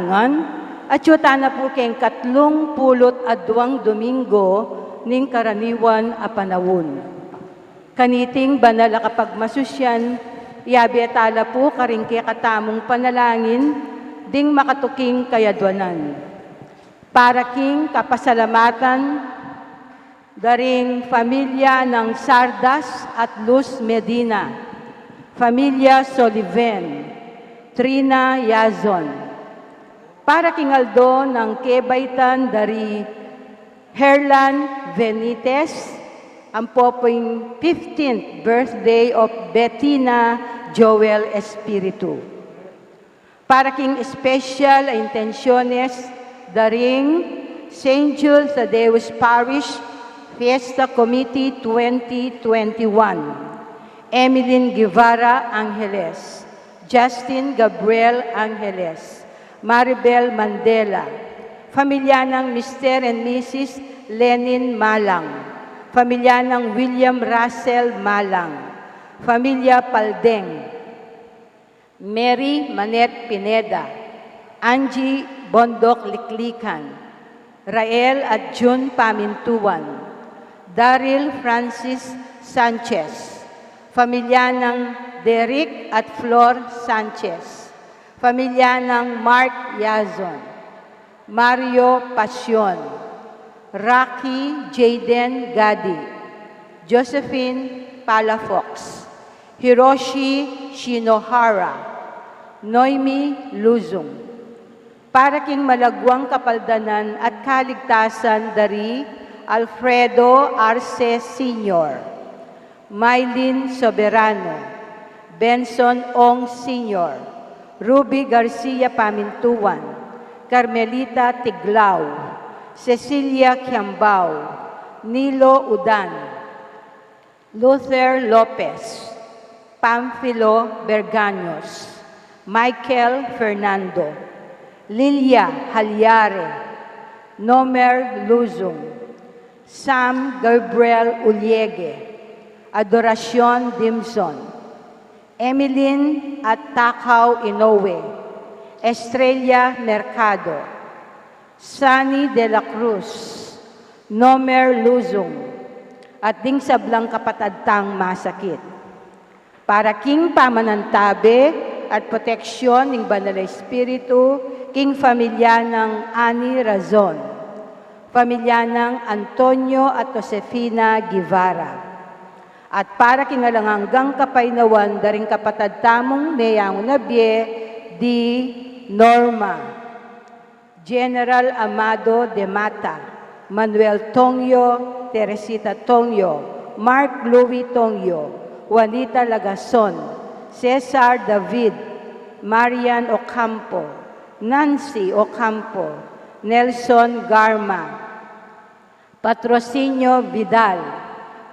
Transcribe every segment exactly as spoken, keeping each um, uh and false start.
Ngan, atyu tana pu keng katlung pulu't aduang Domingo ning karaniwan a panaun. Kaniting banal a kapagmasusyan, yabe tala pu karing kekatamung panalangin ding makatuking kayadwanan. Para king kapasalamatan daring familia nang Sardas at Luz Medina, familia Soliven, Trina Yazon, para king aldo nang kebaitan dari Herlan Benitez, ampo pu ing fifteenth birthday of Bettina Joel Espiritu. Para king espesyal a intensyones daring Saint Jude Thaddeus Parish Fiesta Committee twenty twenty-one, Emilyn Guevara Angeles, Justin Gabriel Angeles, Maribel Mandela, familia nang Mister and Missus Lenin Malang, familia nang William Russell Malang, familia Paldeng, Mary Manette Pineda, Angie Bondoc Liklikan, Rael at June Pamintuan, Daryl Francis Sanchez, familia nang Derek at Flor Sanchez, familia nang Mark Yazon, Mario Pasion, Rocky Jayden Gadi, Josephine Palafox, Hiroshi Shinohara, Noemi Luzung. Para king malagwang kapaldanan at kaligtasan dari Alfredo Arce Senior, Mylene Soberano, Benson Ong Senior, Ruby Garcia Pamintuan, Carmelita Tiglao, Cecilia Kiambao, Nilo Udan, Luther Lopez, Pamphilo Bergaños, Michael Fernando, Lilia Halyare, Nomer Luzung, Sam Gabriel Uliege, Adoracion Dimson, Emilyn at Takao Inoue, Estrella Mercado, Sunny de la Cruz, Nomer Luzung, at ding sablang kapatad tang masakit. Para king pamanantabe at proteksyon ning Banal a Espiritu, king familia nang Ani Razon, familia nang Antonio at Josefina Guevara. At para king alang anggang kapaynawan daring kapatad tamung meyangu na bie di Norma, General Amado de Mata, Manuel Tongyo, Teresita Tongyo, Mark Louis Tongyo, Juanita Lagason, Cesar David, Marian Ocampo, Nancy Ocampo, Nelson Garma, Patrocinio Vidal,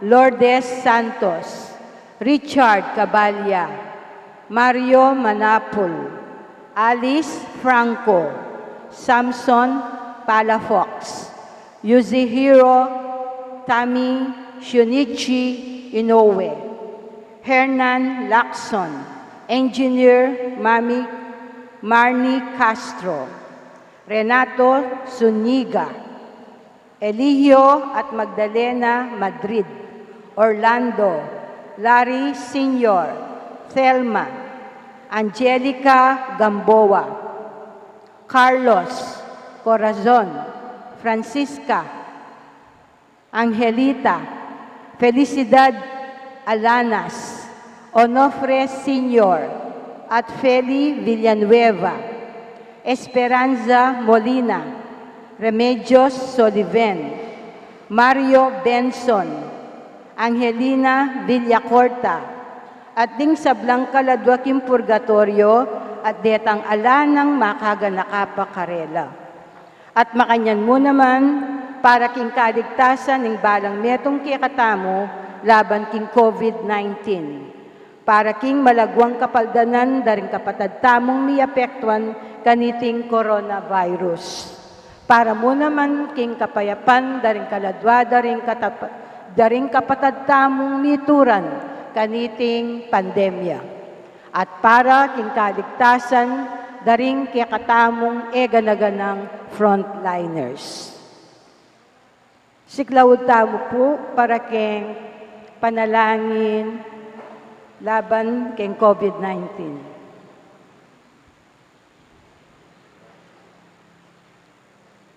Lourdes Santos, Richard Caballa, Mario Manapul, Alice Franco, Samson Palafox, Yuzihiro Tami, Shunichi Inoue, Hernan Lacson, Engineer Mami, Marnie Castro, Renato Zuniga, Eligio at Magdalena Madrid, Orlando, Larry Senior, Thelma, Angelica Gamboa, Carlos, Corazon, Francisca, Angelita, Felicidad Alanas, Onofre Senior, at Feli Villanueva, Esperanza Molina, Remedios Soliven, Mario Benson, Angelina Villacorta, at ding sablang kaladwa king purgatoryo, at detang ala nang makaganaka pa karela. At makanyan mu naman, para king kaligtasan ning balang metung kekatamu laban king COVID nineteen, para king malagwang kapaldanan daring kapatad tamung miapektuan kaniting coronavirus, para mu naman king kapayapan daring kaladwa daring katap-, daring kapatad tamung mituran kaniting pandemya, at para king kaligtasan da ring kekatamung e gana-ganang frontliners. Siklaud tamu pu para keng panalangin laban keng COVID nineteen.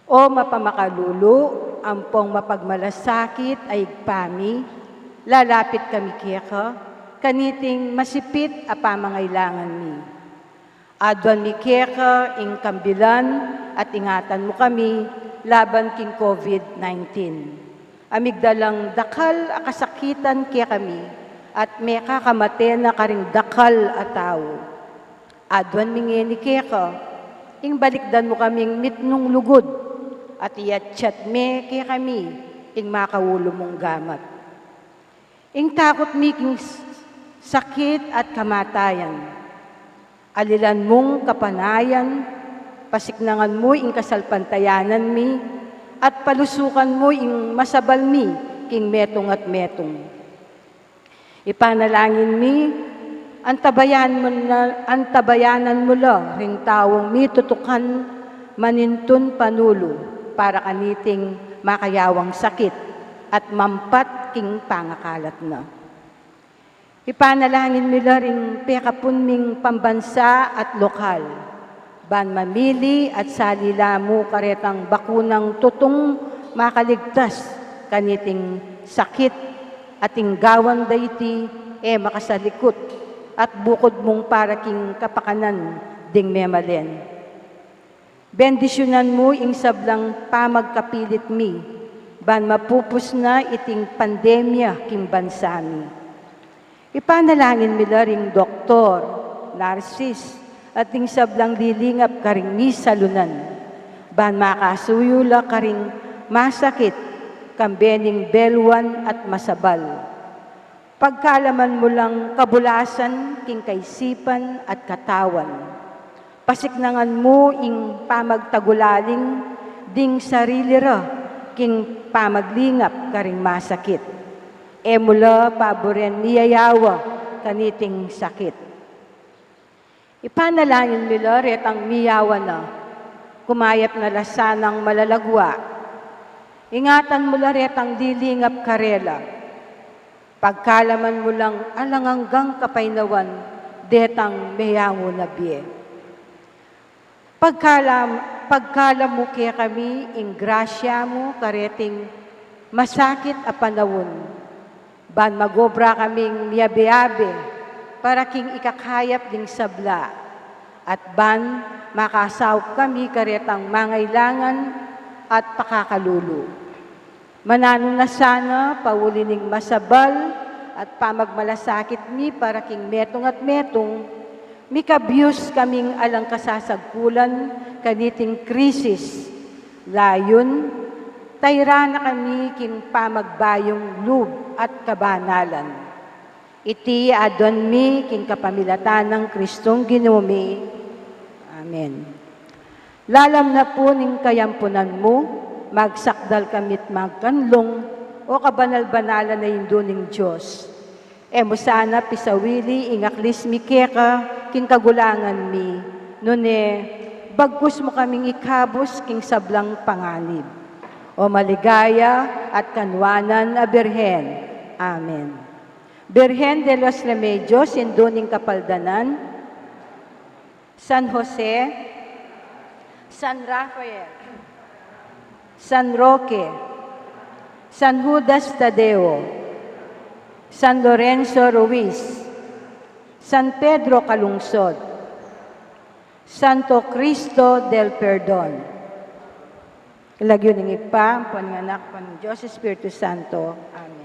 O mapamakalulu, ampong mapagmalasakit a Ibpa mi, lalapit kami keka, kaniting masipit a pamangailangan mi. Aduan mi keka ing kambilan at ingatan mu kami laban king COVID nineteen. A migdalang dakal a kasakitan kekami at mekakamate na karing dakal a tau. Aduan mi ngeni keka, ing balikdan mu kaming mitmung lugud, at iatsat me kekami ing makaulu mung gamat. Ing takut mi king s-, sakit at kamatayan. Alilan mung kapanayan, pasiknangan mu ing kasalpantayanan mi, at palusukan mu ing masabal mi king metung at metung. Ipanalangin mi, antabayan mu na, antabayanan mu la ring taung mitutukan manintun panulu para kaniting makayawang sakit at mampat king pangakalat na. Ipanalangin mi la ring pekapun ming pambansa at lokal, ban mamili at salila mu karetang bakunang tutung makaligtas kaniting sakit, at ing gawan da iti e makasalikut at bukud mung para king kapakanan ding memalen. Bendisyunan mu ing sablang pamagkapilit mi, ban mapupus na iting pandemya king bansa mi. Ipanalangin mi la ring doktor, narsis, at ding sablang lilingap karing misalunan, ban makasuyu la karing masakit, kambe ning beluan at masabal. Pagkalaman mu lang kabulasan king kaisipan at katawan. Pasiknangan mu ing pamagtagulaling ding sarili ra king pamaglingap karing masakit. E mu la paburen miyayawa kaniting sakit. Ipanalangin mi la retang miyawa na, kumayap na la sanang malalagwa. Ingatan mu la retang lilingap karela. Pagkalaman mu lang alang anggang kapaynawan detang meyangu na bie. Pagkalam-, pagkalam mu kekami ing grasya mu kareting masakit a panaun, ban magobra kaming miyabe-abe para king ikakayap ding sabla, at ban makasaup kami karetang mangailangan at pakakalulu. Mananu na sana, pauli ning masabal at pamagmalasakit mi para king metung at metung, mikabyus kaming alang kasasagkulan kaniting krisis. Layun, tayran na kami king pamagbayung lub at kabanalan. Iti aduan mi king kapamilatan nang Kristong Ginu mi. Amen. Lalam na pu ning kayampunan mu, magsakdal kami't magkanlung, o kabanal-banalan a Indu ning Dios. E mu sana pisawili ing aklis mi keka king kagulangan mi, nune bagkus mu kaming ikabus king sablang panganib. O maligaya at kanwanan a Birhen. Amen. Birhen de los Remedios, Indu ning Kapaldanan, San Jose, San Rafael, San Roque, San Judas Tadeo, San Lorenzo Ruiz, San Pedro Calungsod, Santo Cristo del Perdon. King lagyu ning Ibpa, ampon ning Anak, ampon ning Dios Espiritu Santo. Amen.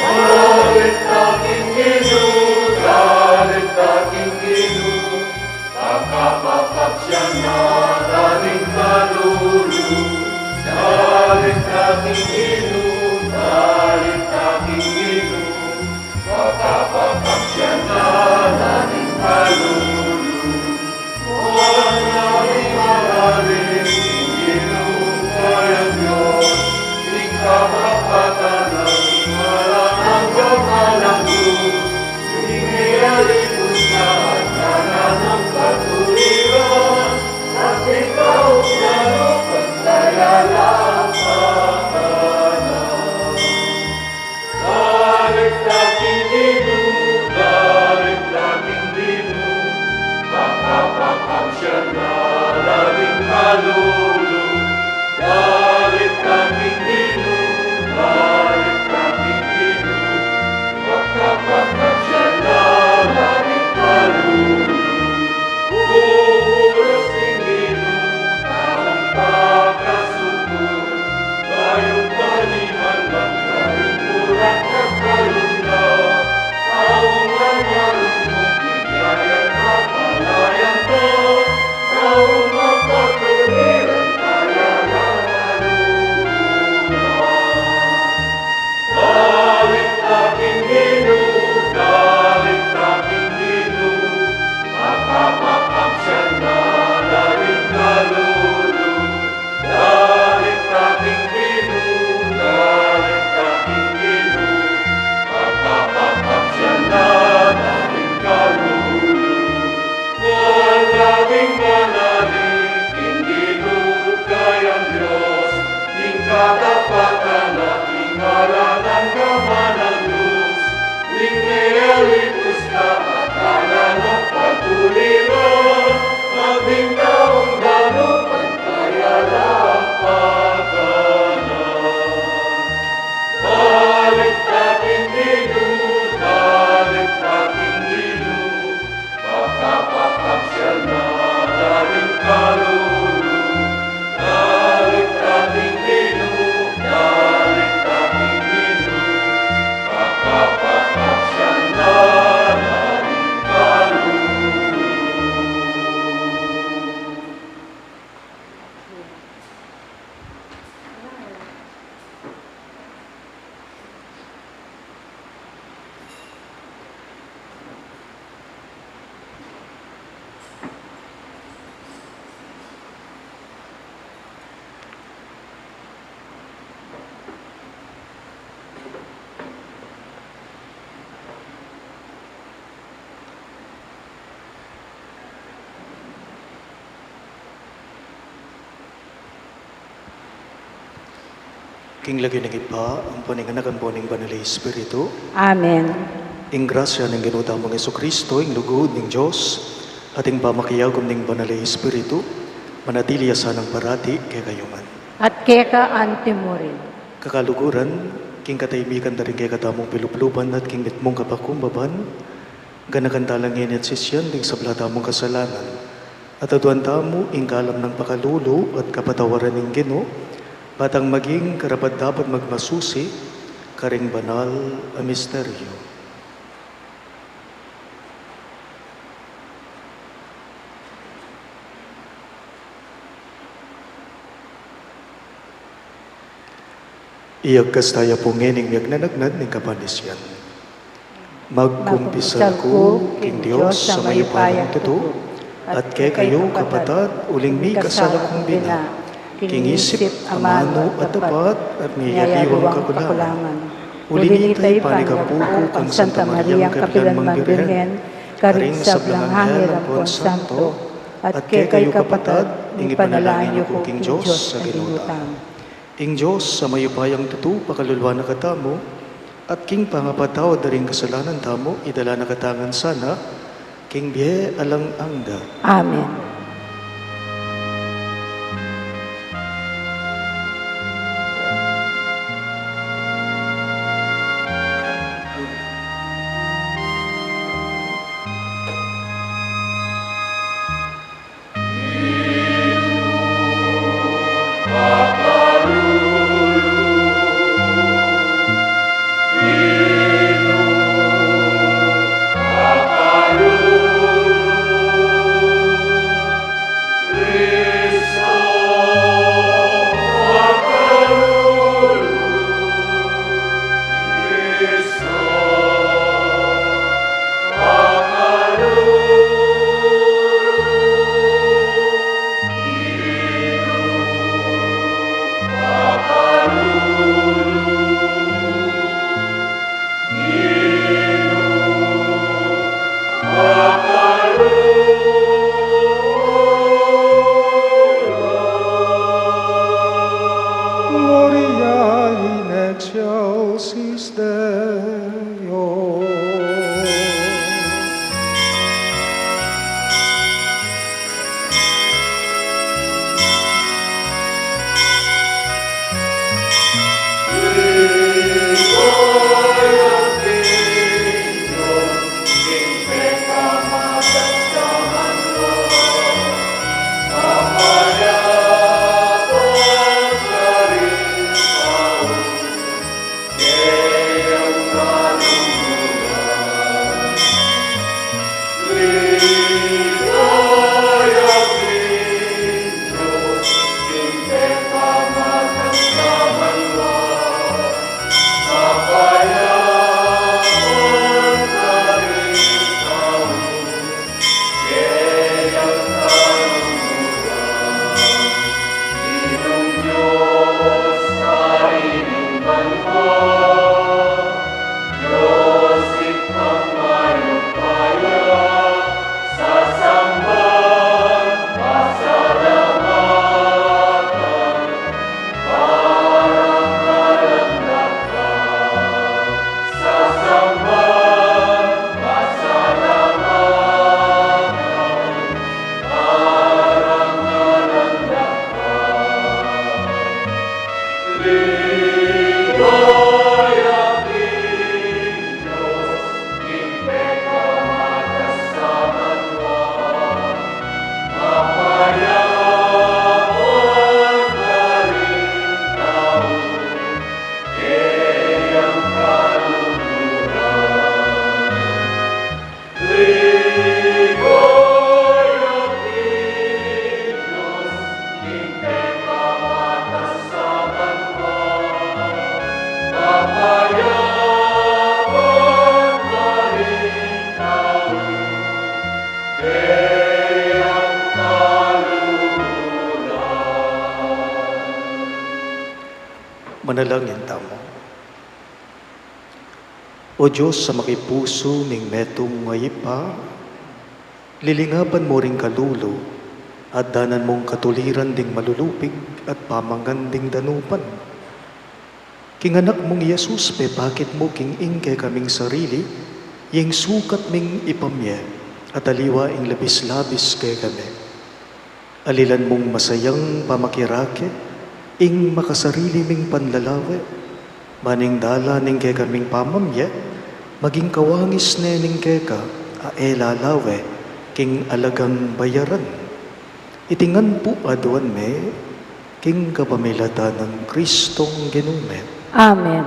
Dalit ta king Ginu, dalit ta king Ginu, pakapapagsian na la ring kalulu. Dalit ta king Ginu, dalit ta king Ginu, pakapapagsian na la ring kalulu. Wala ring manaling king Ginu kayang Dios, ring kapapatan na king alang angga man ang Dios. Ring miyalipus na at kanan nang katuliran, at ikaw na lupang kayalapanan. Dalit ta king Ginu, dalit ta king Ginu, pakapapagsian na la ring kalulu. Dalit ta king Ginu, dalit ta king Ginu, pakapapagsian na la ring kalulu. Bubulus king Ginu, tamung pakasukur, kayung paniman man karing kulang at kalumna, aung man marunung king kayang kapalayan na, aung man patuliran kaya na kalumna. Dalit ta king Ginu, dalit ta king Ginu, pakapapagsian na la ring kalulu. Dalit ta king Ginu, dalit ta king Ginu, pakapapagsian na la ring kalulu. Wala ring manaling king Ginu kayang Dios, ning katapatan na king alang angga man ang Dios, ning miyalipus na at kanan nang katuliran, at ning taung danupan kayalapanan. Dalit ta king Ginu, dalit ta king Ginu, pakapapagsian na la ring kalulu. Dalit ta king Ginu, dalit ta king Ginu, pakapapagsian na la ring kalulu. King lagyu ning Ibpa, ampon ning Anak, ampon ning Banal a Espiritu. Amen. Ing grasya ning Ginu tamung Jesucristo, ing lugud ning Dios, at ing pamakiagum ning Banal a Espiritu, manatili ya sanang parati kekayu ngan. At keka antimurin. Kakaluguran, king katahimikan da ring kekatamung pilupluban at king mitmung kapakumbaban, ganakan tala ngeni at sisian ding sabla tamung kasalanan, at aduan tamu ing kalam nang pakalulu at kapatawaran ning Ginu, ba tang maging karapat-dapat magmasusi karing banal a misteryo. Iyagkas taya pu ngening miyagnanagnat ning kapanisian. Magkumpisal ku king Dios a mayupayang tutu, at kekayu kapatad, uling mikasala kung bina, king isip, amanu at dapat, at miyaliwang kakulangan. Uli na nita, panikampu ku kang Santa Mariang kapilan mang Birhen, karing sablang anghel ampon santo, at kekayu kapatad, ing ipanalangin yu ku king Dios a Ginu tamu. Ing Dios a mayupayang tutu pakaluluan na katamu, at king pangapatawad da ring kasalanan tamu, idala na katamu ngan sana king bie alang angga. Amen. Gloria in excelsis Deo. Manalangin tamu. O Dios a makipusu ning metung a Ibpa, lilingapan mu ring kalulu, at danan mung katuliran ding malulupig at pamangan ding danupan. King Anak mung i Jesus, pepakit mu king ing kekaming sarili, ing sukat ming ipamye, at aliwa ing labis-labis kekami. Alilan mung masayang pamakirake ing makasarili ming panlalawe, ban ing dalan ning kekaming pamamye maging kawangis ne ning keka a e lalawe king alagang bayaran. Iti ngan pu aduan mi king kapamilatan nang Kristong Ginu mi. Amen.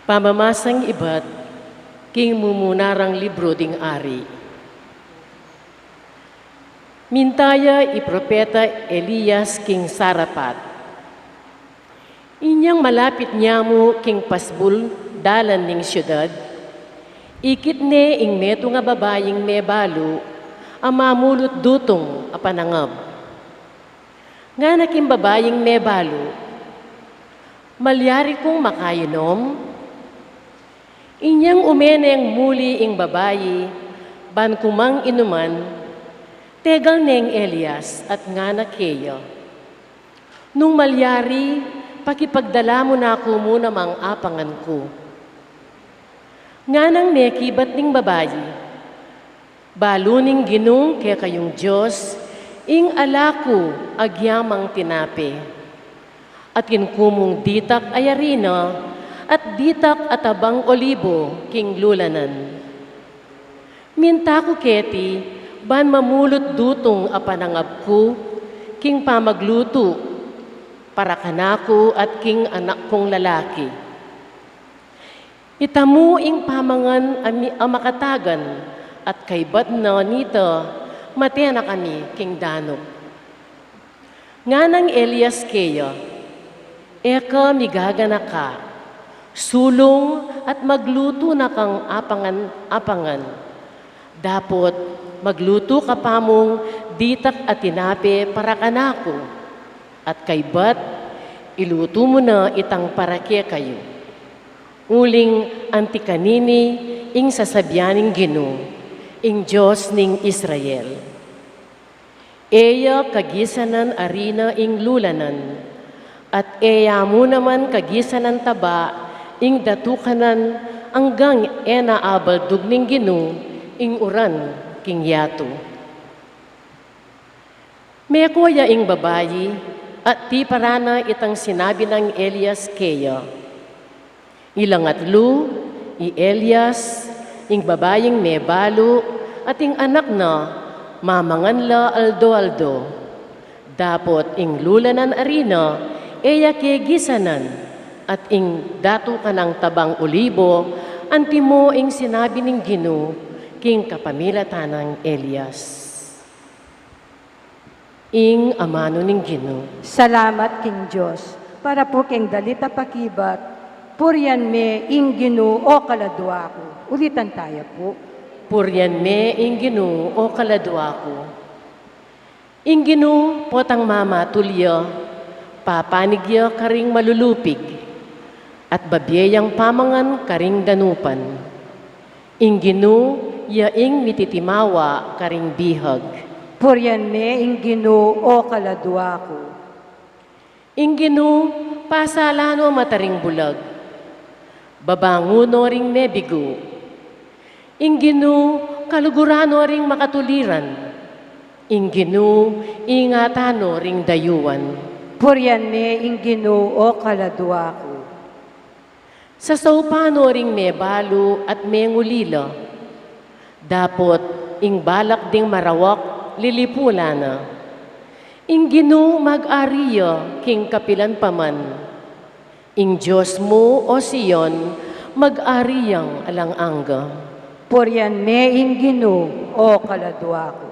Pamamasang ibat king mumunarang libro ding Ari. Minta ya i propeta Elias king Sarafat. Inyang malapit ne mu king pasbul dalan ning siudad, ikit ne ing metung a babaing mebalu a mamulut dutung a panangab. Ngana king babaing mebalu, "Malyari kung makainom?" Inyang ume neng muli ing babai ban kumang inuman, tegal neng Elias at ngana keya, "Nung malyari, pakipagdala mu na ku mu namang apangan ku." Nganang mekibat ning babai, "Balu ning Ginu kekayung Dios ing ala ku agyamang tinape, atin ku mung ditak a arina at ditak a tabang olibo king lulanan. Minta ku keti ban mamulut dutung a panangab ku king pamaglutu para kanaku at king anak kung lalaki. Ita mu ing pamangan a mi-, a makatagan, at kaybat na nita, mate na kami king danup." Nganang Elias keya, "E ka migaganaka, sulung at maglutu na kang apangan-apangan. Dapot maglutu ka pa mung ditak a tinape para kanaku, at kaybat ilutu mu na itang para kekayu. Uling anti kanini ing sasabian ning Ginu, ing Dios ning Israel. E ya kagisanan arina ing lulanan, at e ya mu naman kagisanan taba ing datukanan, anggang e na abaldug ning Ginu ing uran king yatu." Meko ya ing babai at tiparan na itang sinabi nang Elias keya. Ilang atlu, i Elias, ing babaing mebalu, at ing anak na, mamangan la aldo-aldo. Dapot ing lulanan arina e ya kegisanan, at ing datukanan tabang olibo, antimo ing sinabi ning Ginu king kapamilatan nang Elias. Ing amanu ning Ginu. Salamat king Dios. Para pu king dalit a pakibat, purian me ing Ginu, o kaladua ku. Ulitan taya pu. Purian me ing Ginu, o kaladua ku. Ing Ginu potang mamatul ya, papanig ya karing malulupig, at babie yang pamangan karing danupan. Ing Ginu ya ing mititimawa karing bihag. Purian me ing Ginu, o kaladua ku. Ing Ginu pasalan no mataring bulag, babangun no ring mebigu. Ing Ginu kaluguran no ring makatuliran. Ing Ginu ingatan no ring dayuan. Purian me ing Ginu, o kaladua ku. Sasaupan no ring mebalu at mengulila. Dapot ing balak ding marawak lilipulan na. Ing Ginu mag-ari ya king kapilan pa man. Ing Dios mu, o Sion, mag-ari yang alang angga. Purian me ing Ginu, o kaladua ku.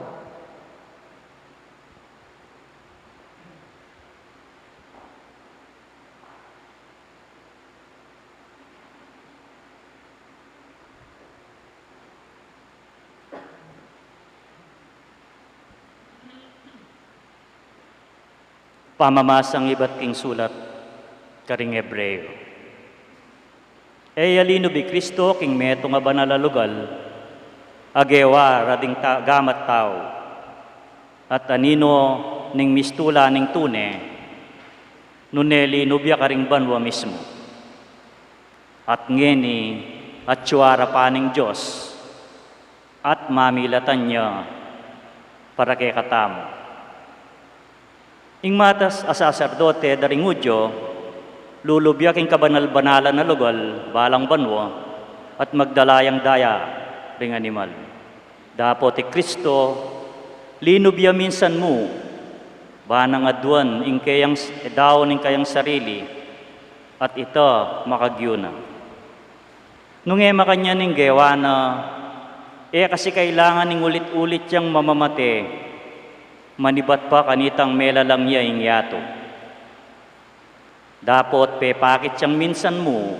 Pamamasang ibat king sulat karing Hebreo. E ya linub i Kristo king metung a banal a lugal, a gewa ra ding ta-, gamat tau, at anino ning mistula ning tune, nune linub ya karing banua mismu. At ngeni, atiu arapan ning Dios, at mamilatan ya para kekatamu. Ing matas a saserdote da ring Judio, lulub ya king kabanal-banalan a lugal balang banua, at magdala yang daya ring animal. Dapot i Kristo, linub ya minsan mu, ba nang aduan ing keyang s-, daun ing kayang sarili, at ita makagyu na. Nung e makanyan ing gewa na, e kasi kailangan ing ulit-ulit yang mamamate, manibat pa kanitang melalang ya ing yatu. Dapot pepakit yang minsan mu,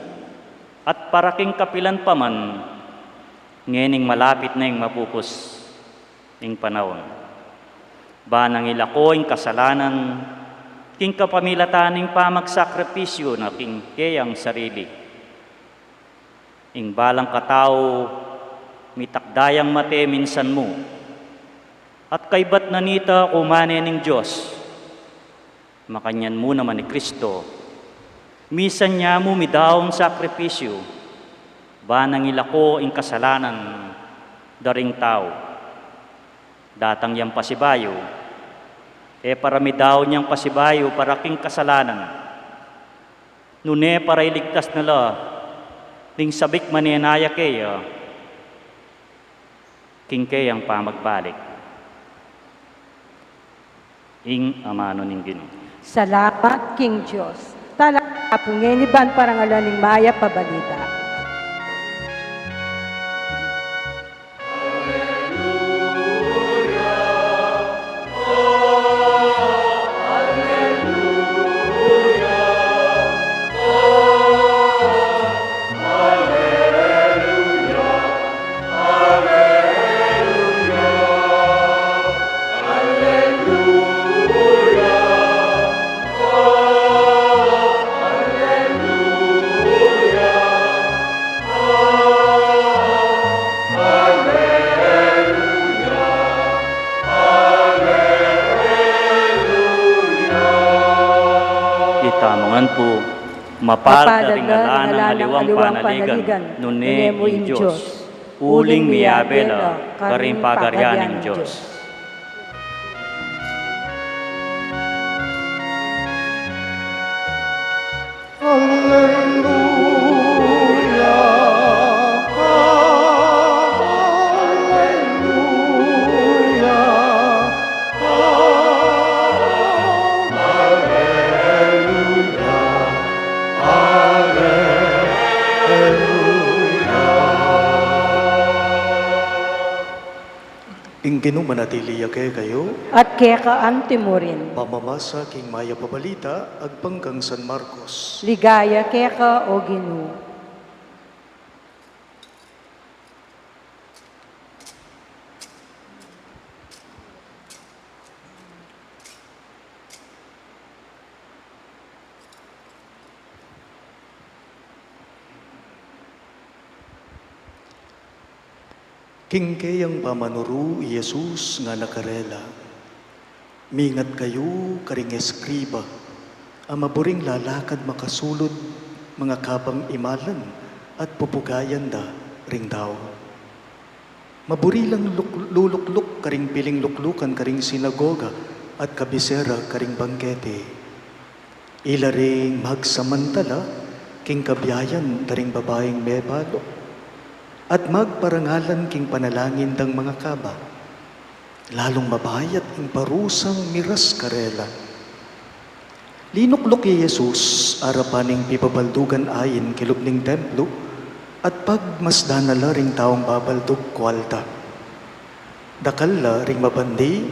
at para king kapilan pa man, ngening malapit na ing mapupus ing panaun. Ba nang ilako ing kasalanan, king kapamilatan ning pamagsakripisyu na king keyang sarili. Ing balang katau, mitakda yang mate minsan mu. At kaybat na nita kuman ne ning Dios. Makanyan mu naman i Kristo. Misan ya mu midaun sakripisyu, ba nang ilako ing kasalanan da ring tau. Datang yang pasibayu, e para midaun yang pasibayu para king kasalanan, nune para iligtas na la ding sabik manenaya keya king keyang pamagbalik. Ing amanu ning Ginu. Salamat king Dios. Tala pu ngeni ban parangalan ing mayap a balita. Itamu ngan pu, mapalad a ring ngalan nang aliwang panaligan, nune mu ing Dios, uling miyabe la karing pagarian ning Dios. Alleluia, alleluia, alleluia, alleluia. Ing Ginu manatili ya kekayu. At keka anti mu rin. Pamamasa king mayap a balita agpang kang San Marcos. Ligaya keka, o Ginu. King keyang pamanuru i Jesus ngana karela, mingat kayu karing eskriba a maburing lalakad makasulud, mangakabang imalan at pupugayan da ring tau. Maburi lang luk-, lulukluk karing piling luklukan karing sinagoga at kabisera karing bangkete. Ila ring magsamantala king kabiayan da ring babaing mebalu, at magparangalan king panalangin dang mangakaba. Lalung mabayat ing parusang miras karela. Linukluk i Jesus arapan ning pibabaldugan ain kilub ning templu, at pagmasdan na la ring taung babaldug ku alta. Dakal la ring mabandi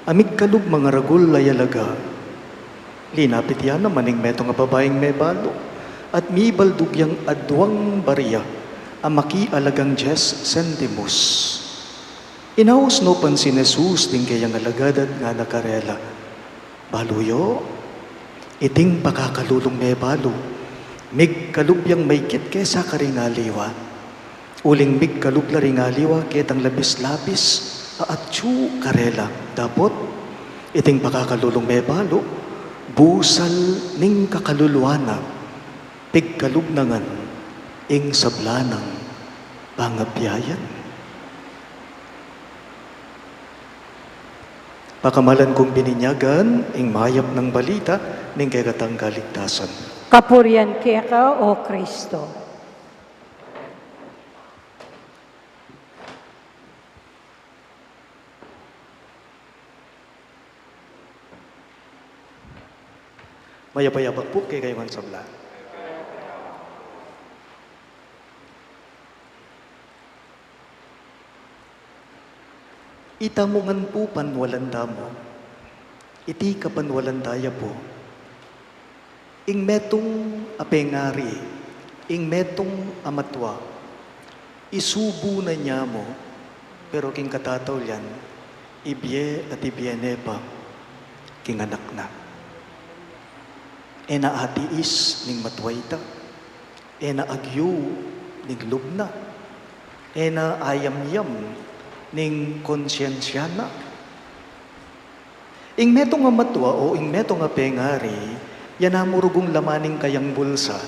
a migkalub mangaragul a yalaga. Linapit ya naman ing metung a babaing mebalu, at mibaldug yang aduang baria a makialagang dies centimus. Inaus no pansin Jesus ding keyang alagad at ngana karela, Balu yu, iting pakakalulung mebalu, migkalub yang maigit kesa karing aliwa. Uling migkalub la ring aliwa ketang labis-labis a atyu karela. Dapot iting pakakalulung mebalu, busal ning kakaluluan na, pigkalub na ngan ing sabla nang pangabiayan. Pakamalan kung bininyagan ing mayap nang balita ning kekatang kaligtasan. Kapurian keka, o Kristo. Mayap a abak pu kekayu ngan sabla. Ita mu ngan pu panwalan da mu, iti kapanwalan da ya pu. Ing metung a pengari, ing metung a matua, isubu na nya mu, pero king katataulian, ibie at ibie ne pa king anak na. E na atiis ning matua ita, e na agyu ning lub na, e na ayamyam ning konsyensya na. Ing metung a matua o ing metung a pengari, ya na mu rugung laman ning kayang bulsa,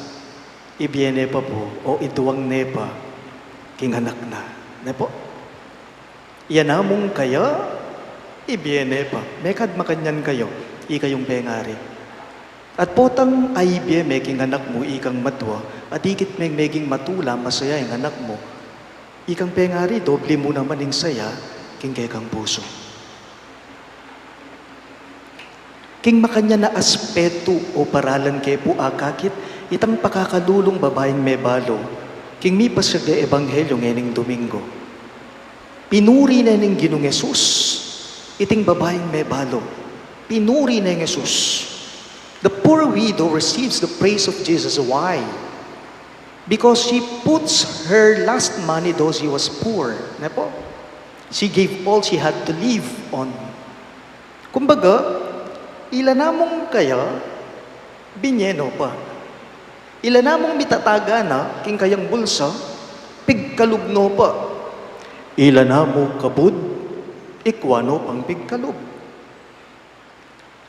ibie ne pa pu o iduang ne pa king anak na. Ne pu? Ya na mung kaya, ibie ne pa. Mekad makanyan kayu, ikayung pengari. At potang aibie me king anak mu ikang matua, at ikit meng meging matula, masaya ing anak mu, ikang pengari, doble mu naman ing saya king kekang pusu. King makanyan a aspetu o paralan ke pu akakit, itang pakakalulung babaing mebalu, king mipasiag a ebanghelyo ngening Domingo. Pinuri ne ning Ginung Jesus iting babaing mebalu. Pinuri ne ning Jesus. The poor widow receives the praise of Jesus. Why? Because she puts her last money, though she was poor. Ne pu? She gave all she had to live on. Kumbaga, ila na mung kaya, binye no pa. Ila na mung mitataga na king kayang bulsa, pigkalub no pa. Ila na mung kabud, ikwa no pang pigkalub.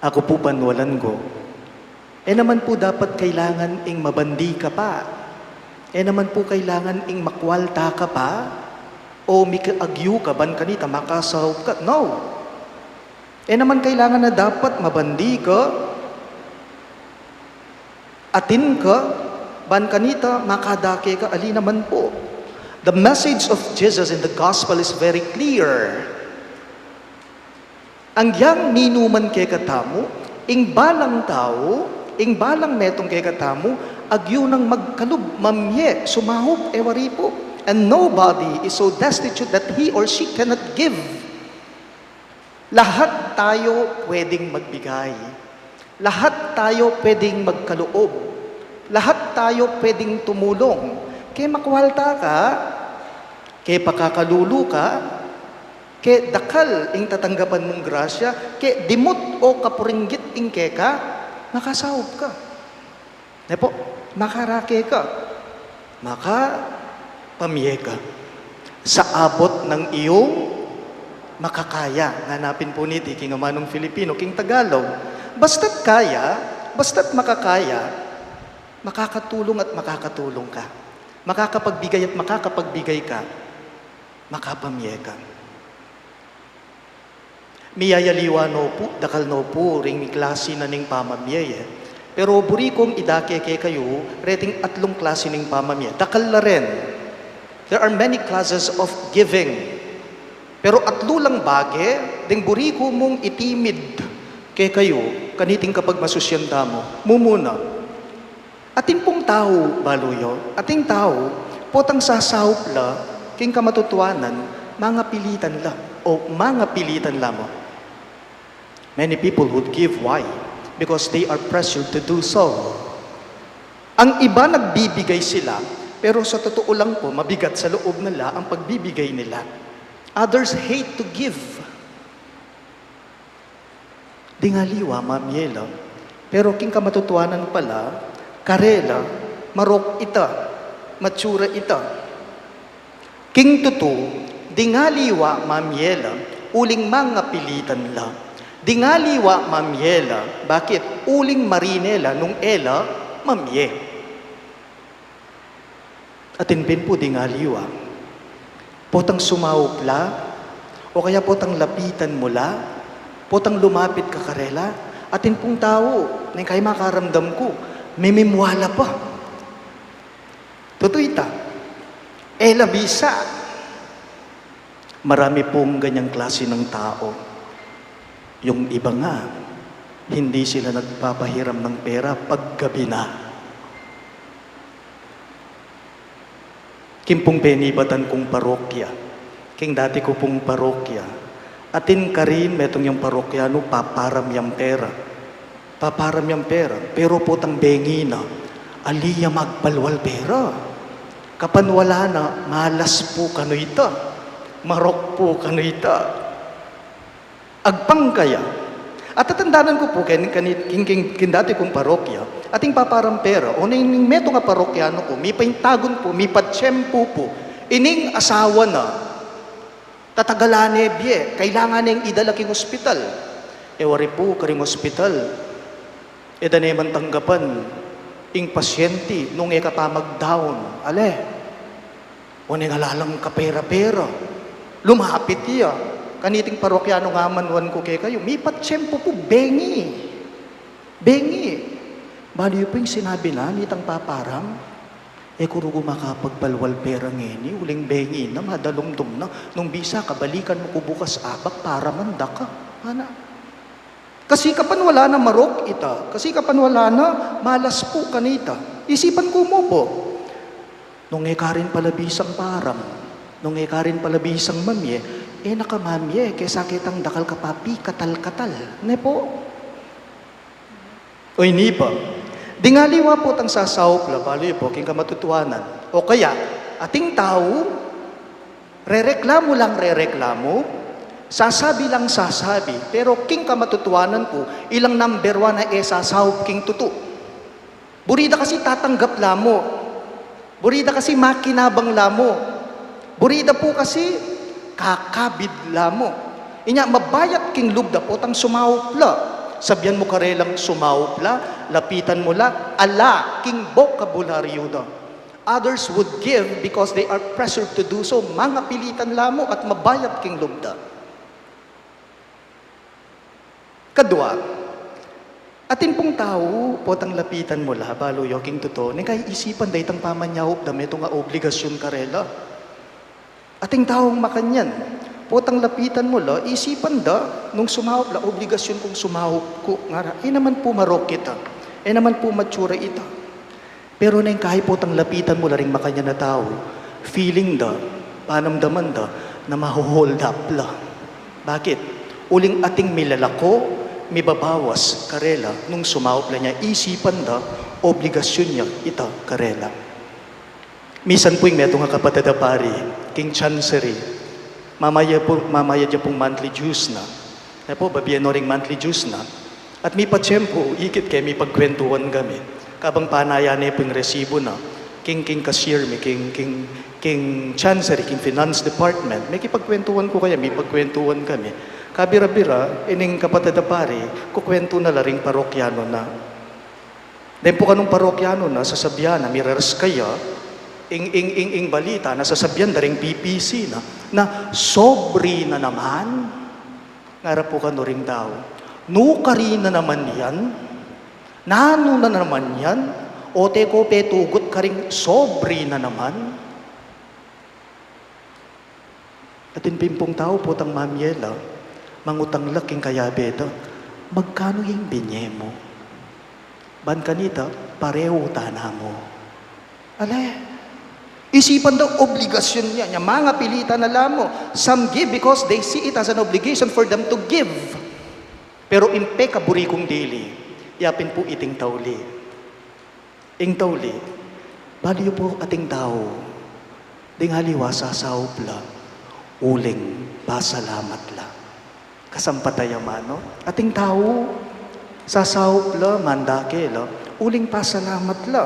Aku pu panwalan ku, e naman pu dapat kailangan ing mabandi ka pa. E naman pu kailangan ing makwalta ka pa o mikaagyu ka ban kanita makasaup ka. No. E naman kailangan na dapat mabandi ka, atin ka, ban kanita makadake ka, ali naman pu. The message of Jesus in the gospel is very clear. Agyang ninuman kekatamu, ing balang tau, ing balang metung kekatamu, agyu nang magkalub, mamye, sumaup, e wari pu. And nobody is so destitute that he or she cannot give. Lahat tayo pwedeng magbigay. Lahat tayo pwedeng magkaloob. Lahat tayo pwedeng tumulong. Ke makwalta ka, ke pakakalulu ka, ke dakal ing tatanggapan mung grasya, ke dimut o kapuringgit ing keka, makasaup ka. Ne pu, makarake ka, makapamye ka. Sa abot nang iyung makakaya, ngana pin pu niti king amanung Filipino, king Tagalog. Basta't kaya, basta't makakaya, makakatulung at makakatulung ka. Makakapagbigay at makakapagbigay ka. Makapamye ka. Miyayaliwa no pu, dakal no pu ring klasi na ning pamamye, e. Pero buri kung idake kekayu reting atlung klasi ning pamamye. Dakal la rin. There are many classes of giving. Pero atlu lang bage ding buri ku mung itimid kekayu kaniting kapagmasusyan tamu. Mumuna, atin pung tau, balu yu, ating tau, potang sasaup la king kamatutuanan, mangapilitan la, o mangapilitan la mu. Many people would give. Why? Because they are pressured to do so. Ang iba nagbibigay sila, pero sa totoo lang pu, mabigat sa loob nila ang pagbibigay nila. Others hate to give. Ding aliwa, mamye la. Pero king kamatutuanan pala, karela, marok ita, matsura ita. King tutu, ding aliwa, mamye la, uling mangapilitan la. Ding aliwa, mamye la, bakit? Uling marine la nung e la mamye. Atin pin pu ding aliwa, potang sumaup la, o kaya potang lapitan mu la, potang lumapit ka karela, atin pung tau, neng kaya makaramdam ku, mimimwala pa. Tutu ita, e la bisa. Marami pung ganyang klase ng tao. Yung iba nga, hindi sila nagpapahiram ng pera pag gabi na. King pung penibatan kung parokya, king dati ku pung parokya, Atin karin metung yang parokya nu paparam yang pera. Paparam yang pera. Pero potang bengi na, ali ya magpalwal pera. Kapan wala na, malas pu kanu ita. Marok pu kanu ita. Agpang kaya. At tatandanan ku pu ken, ken, ken, ken, ken dati kung parokya, ating paparam pera, o ning, ning metung a parokyanu ku, mipaintagun pu, mipatsyempu pu, ining asawa na, tatagalan ne bie, kailangan neng idala king ospital. E wari pu, karing ospital, e da ne man tanggapan ing pasyente nung e ka pa magdaun. Ale, o neng ala lang kapera-pera. Lumapit ya. Kaniting parokyanu nga man wan ku kekayu, mipatsyempu pu, bengi. Bengi. Balu yu pu ing sinabi na nitang paparam, e ku rugu makapagpalwal pera ngeni, uling bengi na, madalumdum na. Nung bisa ka, balikan mu ku bukas abak, paraman da ka. Ana. Kasi kapan wala na, marok ita. Kasi kapan wala na, malas pu kanita. Isipan ku mu pu. Nung e karin pala bisang param, nung e karin pala bisang mamie, e na ka mamie, kesa ketang dakal ka pa pikatal-katal. Ne pu? O ini pa. Ding aliwa potang sasaup la, balu yu pu, king kamatutuanan. O kaya, ating tau, rereklamu lang rereklamu, sasabi lang sasabi, pero king kamatutuanan pu, ilang number one a e sasaup king tutu. Buri da kasi tatanggap la mu. Buri da kasi makinabang la mu. Buri da pu kasi kakabid la mu. Inya, mabayat king lub da potang sumaup la. Sabian mu karelang sumaup la, lapitan mu la, ala king bokabularyu da. Others would give because they are pressured to do so. Mangapilitan la mu at mabayat king lub da. Kadua, atin pung tau, potang lapitan mu la, balu yu king tutu, neng kaisipan da itang pamanyaup da, metung a obligasyun karela. Ating taung makanyan, potang lapitan mu la, isipan da, nung sumaup la, obligasyun kung sumaup ku, ngara, e naman pu marok ita, e naman pu matsura ita. Pero neng kahit potang lapitan mu la ring makanyan a tau, feeling da, panamdaman da, na maho-hold up la. Bakit? Uling ating milalako, mibabawas karela, nung sumaup la nya, isipan da, obligasyun ya ita karela. Misan pu ing metung a kapatad a pari, king chancery, mamayad pu, mamayad ya pung monthly dues na. E pu, babie no ring monthly dues na. At mipatyempu, ikit ke mipagkwentuhan kami. Kabang panaya ne pu ing resibu na, king, king cashier mi, king, king, king chancery, king finance department, mekipagkwentuhan ku kaya, mipagkwentuhan kami. Kabira-bira, ining kapatad a pari, kukwentu na la ring parokyanu na. Deng pu kanung parokyanu na, sasabian na, miraras kaya, ing, ing, ing, ing balita na sasabian da ring P P C na, na sobri na naman. Ngara pu kanu ring tau, nu kari na naman yan? Nanu na naman yan? Ote ko petugut karing sobri na naman? Atin pin pung tau potang mamie la, mangutang la king kayabe da, magkanu ing binie mu? Ban kanita, parehu tana mu. Ale, isipan da obligasyun ya, nya mangapilitan na la mu. Some give because they see it as an obligation for them to give. Pero ing pekaburi kung dili, ya pin pu iting tauli. Ing tauli, balu yu pu ating tau, ding aliwa sasaup la, uling pasalamat la. Kasampatayan manu, ating tau, sasaup la, mandake la, uling pasalamat la.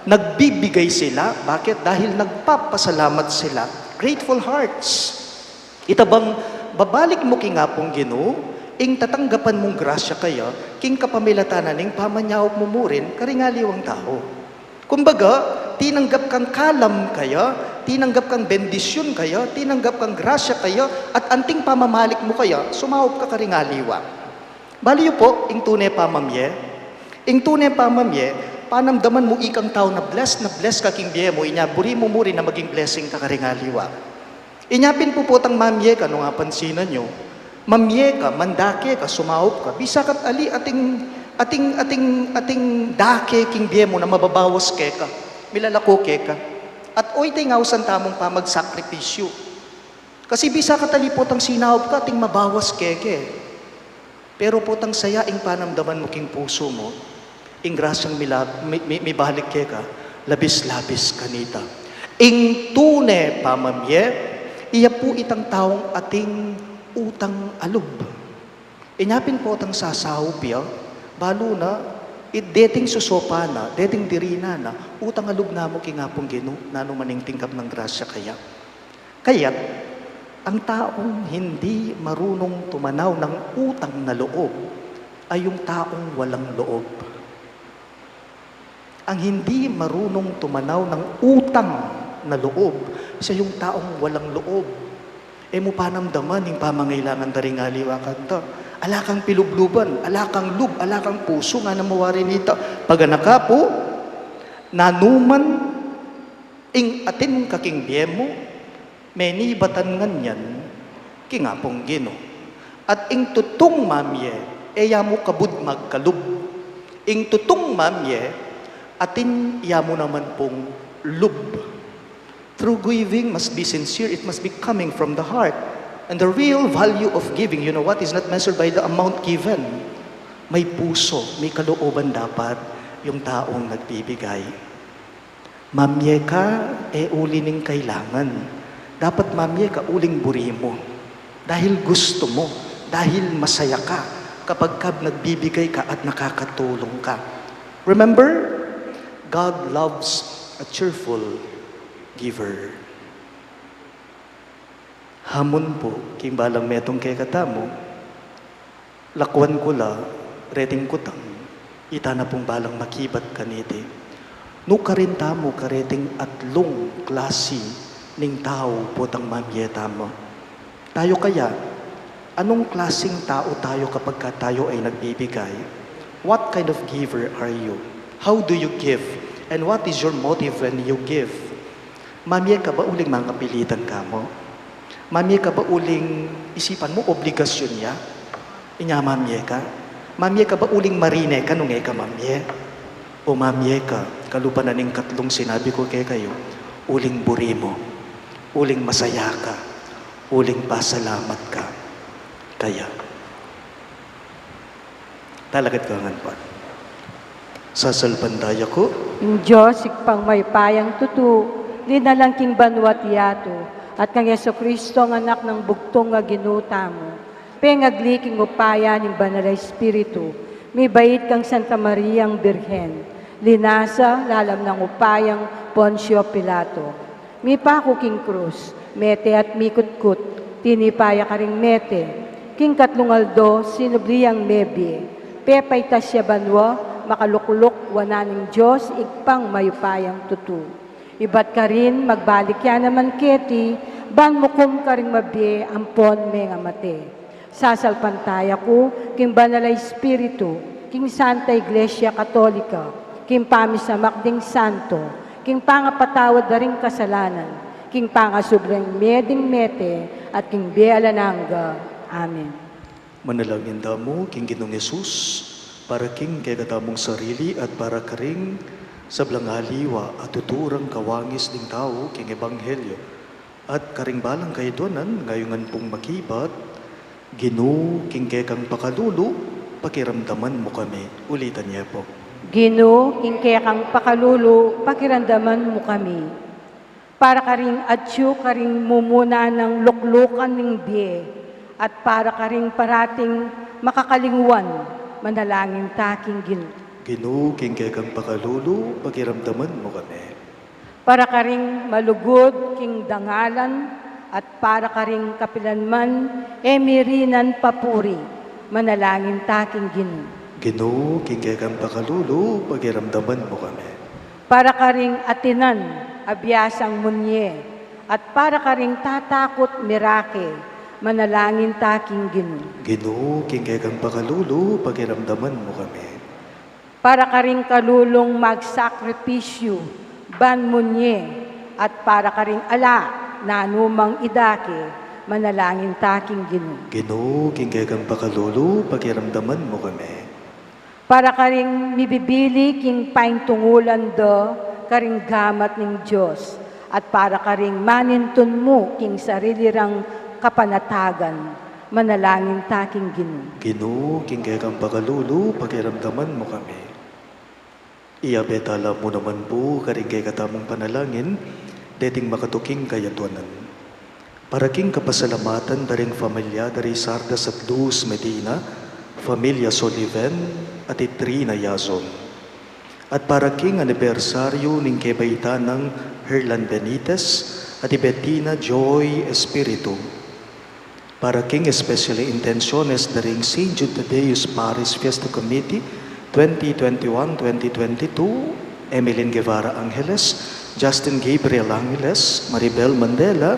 Nagbibigay sila, bakit? Dahil nagpapasalamat sila. Grateful hearts. Ita bang babalik mu king Apung Ginu, ing tatanggapan mung grasya kaya, king kapamilatan na ning pamanyaup mu murin, karing aliwang tau. Kumbaga, tinanggap kang kalam kaya, tinanggap kang bendisyun kaya, tinanggap kang grasya kaya, at anting pamamalik mu kaya, sumaup ka karing aliwa. Balu yu pu, ing tune pamamie. Ing tune pamamie, panamdaman mu ikang tau na bless na bless ka king bie mu, inya buri mu murin na maging blessing ka karing aliwa. Inya pin pu potang mamie ka, nung apansinan yu, mamie ka, mandake ka, sumaup ka, bisa ka't ali ating, ating, ating, ating dake king bie mu na mababawas keka, milalako keka. At oyte ing ausan tamung pamagsakripisyu. Kasi bisa ka tali potang sinaup ka, ating mabawas keke. Pero potang saya ing panamdaman mu king pusu mu, ing grasyang mila-, mi-, mi-, mibalik keka, labis-labis kanita. Ing tune pamamie, iya pu itang taung ating utang a lub. Inya pin potang sasaup ya, balu na, it deting susopan na, deting dirinan na, utang a lub na mu king Apung Ginu, nanu man ing tingkap nang grasya kaya. Kaya't, ang taong hindi marunong tumanaw ng utang na loob ay yung taong walang loob. Ang hindi marunong tumanaw ng utang na loob, siya yung taong walang loob. E mu panamdaman ing pamangailangan da ring aliwa kanta. Ala kang pilubluban, ala kang lub, ala kang pusu, ngana mu wari nita. Paganaka pu, nanuman ing atin ka king bie mu, menibatan ngan yan king Apung Ginu. At ing tutung mamie, e ya mu kabud magkalub. Ing tutung mamie, atin ya mu naman pung lub. True giving must be sincere, it must be coming from the heart. And the real value of giving, you know what, is not measured by the amount given. May puso, may kalooban dapat yung taong nagbibigay. Mamie ka, e uli ning kailangan. Dapat mamie ka uling buri mu. Dahil gusto mo. Dahil masaya ka kapag ka nagbibigay ka at nakakatulong ka. Remember, God loves a cheerful giver. Hamun pu, king balang metung kekatamu, lakuan ku la reting kutang, ita na pung balang makibat kaniti. Nukarin tamu kareting atlung klasi ning tau potang mamie tamu. Tayo kaya, anong klasing tau tayo kapag ka tayo ay nagbibigay? What kind of giver are you? How do you give? And what is your motive when you give? Mamie ka ba uling mangapilitan ka mu? Mamie ka ba uling isipan mu obligasyun ya? Inya mamie ka? Mamie ka ba uling marine ka nung e ka mamie? O mamie ka, kalupa na ning katlung sinabi ku kekayu, uling buri mu, uling masaya ka, uling pasalamat ka. Kaya, talakad ka ngan pu. Sasalpantaya ku. Ing Dios, Ibpang mayupayang tutu, linalang king banua't yatu, at kang Jesucristo, ang Anak nang bugtung a Ginu tamu, pengagli king upaya ning Banal a Espiritu, mibait kang Santa Mariang Birhen, linasa lalam nang upayang Poncio Pilato. Mipaku king krus, mete at mikutkut, tinipa ya karing mete, king katlung aldo, sinubli yang mebie, pepaitas ya banua, makalukluk wanan ning Dios, Ibpang mayupayang tutu. Ibat karin, magbalik ya naman keti, ban mukum karing mabie ampon mengamate. Sasalpantaya ku king Banal a Espiritu, king Santa Iglesia Katolika, king pamisamak ding santo, king pangapatawad da ring kasalanan, king pangasubling mie ding mete, at king bie alang angga. Amen. Manalangin tamu king Ginung Jesus, para king kekatamung sarili at para karing sablang aliwa a tuturang kawangis ding tau king ebanghelyo. At karing balang kayadwanan, ngayungan pung makibat, Ginu, king kekang pakalulu, pakiramdaman mu kami. Ulitan ye pu. Ginu, king kekang pakalulu, pakiramdaman mu kami. Para karing atyu karing mumuna nang luklukan ning bie, at para karing parating makakalingwan, manalangin ta king Ginu. Ginu, king kekang pakalulu, pakiramdaman mu kami. Para karing malugud king dangalan, at para karing kapilan man e mirinan papuri, manalangin ta king Ginu. Ginu, king kekang pakalulu, pakiramdaman mu kami. Para karing atinan a biasang munye, at para karing tatakut mirake, manalangin ta king Ginu. Ginu, king kekang pakalulu, pakiramdaman mu kami. Para karing kalulung magsakripisyu, ban munye, at para karing ala, nanumang idake, manalangin ta king Ginu. Ginu, king kekang pakalulu, pakiramdaman mu kami. Para karing mibibili king paintungulan da karing gamat ning Dios, at para karing manintun mu king sarili rang kapanatagan. Manalangin ta king Ginu. Ginu, king kekang pakalulu, pakiramdaman mu kami. Iyabe tala mu naman pu karing kekatamung panalangin deting makatuking kayadwanan. Para king kapasalamatan da ring familia da ri Sardas at Luz Medina, familia Soliven, at i Trina Yazon. At para king anibersaryu ning kebaitan nang Herlan Benitez at i Betina Joy Espiritu. Para king especial intenciones da ring Saint Jude Thaddeus Parish Fiesta Committee twenty twenty-one, twenty twenty-two, Emeline Guevara Angeles, Justin Gabriel Angeles, Maribel Mandela,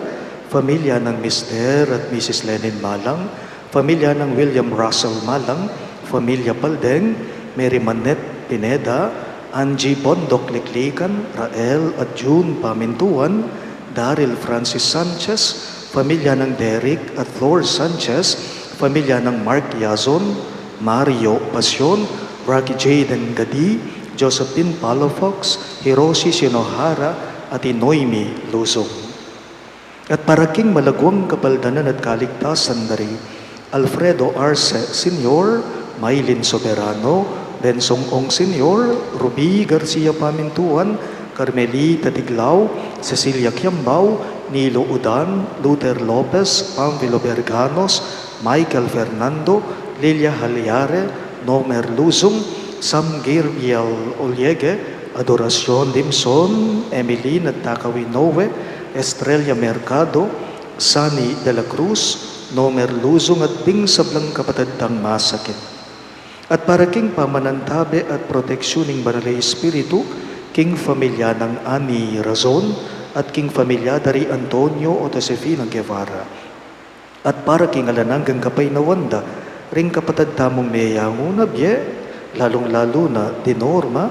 familia nang Mister at Missus Lenin Malang, familia nang William Russell Malang, familia Paldeng, Mary Manette Pineda, Angie Bondoc Liklikan, Rael at June Pamintuan, Daryl Francis Sanchez, familia nang Derek at Flor Sanchez, familia nang Mark Yazon, Mario Pasion, Rocky Jayden Gadi, Josephine Palafox, Hiroshi Shinohara, at i Noemi Luzon. At para king malagwang kapaldanan at kaligtasan da ri Alfredo Arce Senior, Maylin Soberano, Bensong Ong Senior, Ruby Garcia Pamintuan, Carmelita Tiglao, Cecilia Kiambao, Nilo Udan, Luther Lopez, Pamphilo Berganos, Michael Fernando, Lilia Haliare, Nomer Luzon, Sam Gabriel Oliege, Adoracion Dimson, Emeline at Takawi Noe, Estrella Mercado, Sunny de la Cruz, Nomer Luzon at ding sablang kapatad dang masakit. At para king pamanantabe at proteksyon ning Banal a Espiritu, king familia nang Ani Razon, at king familia da ri Antonio o Josefina Guevara. At para king alang anggang kapaynawan da ring kapatad tamung meyangu na bie, lalung-lalu na di Norma,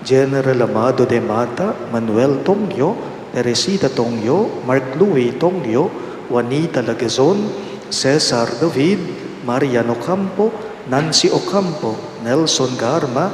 General Amado de Mata, Manuel Tongyo, Teresita Tongyo, Mark Louis Tongyo, Juanita Lagazon, Cesar David, Marian Ocampo, Nancy Ocampo, Nelson Garma,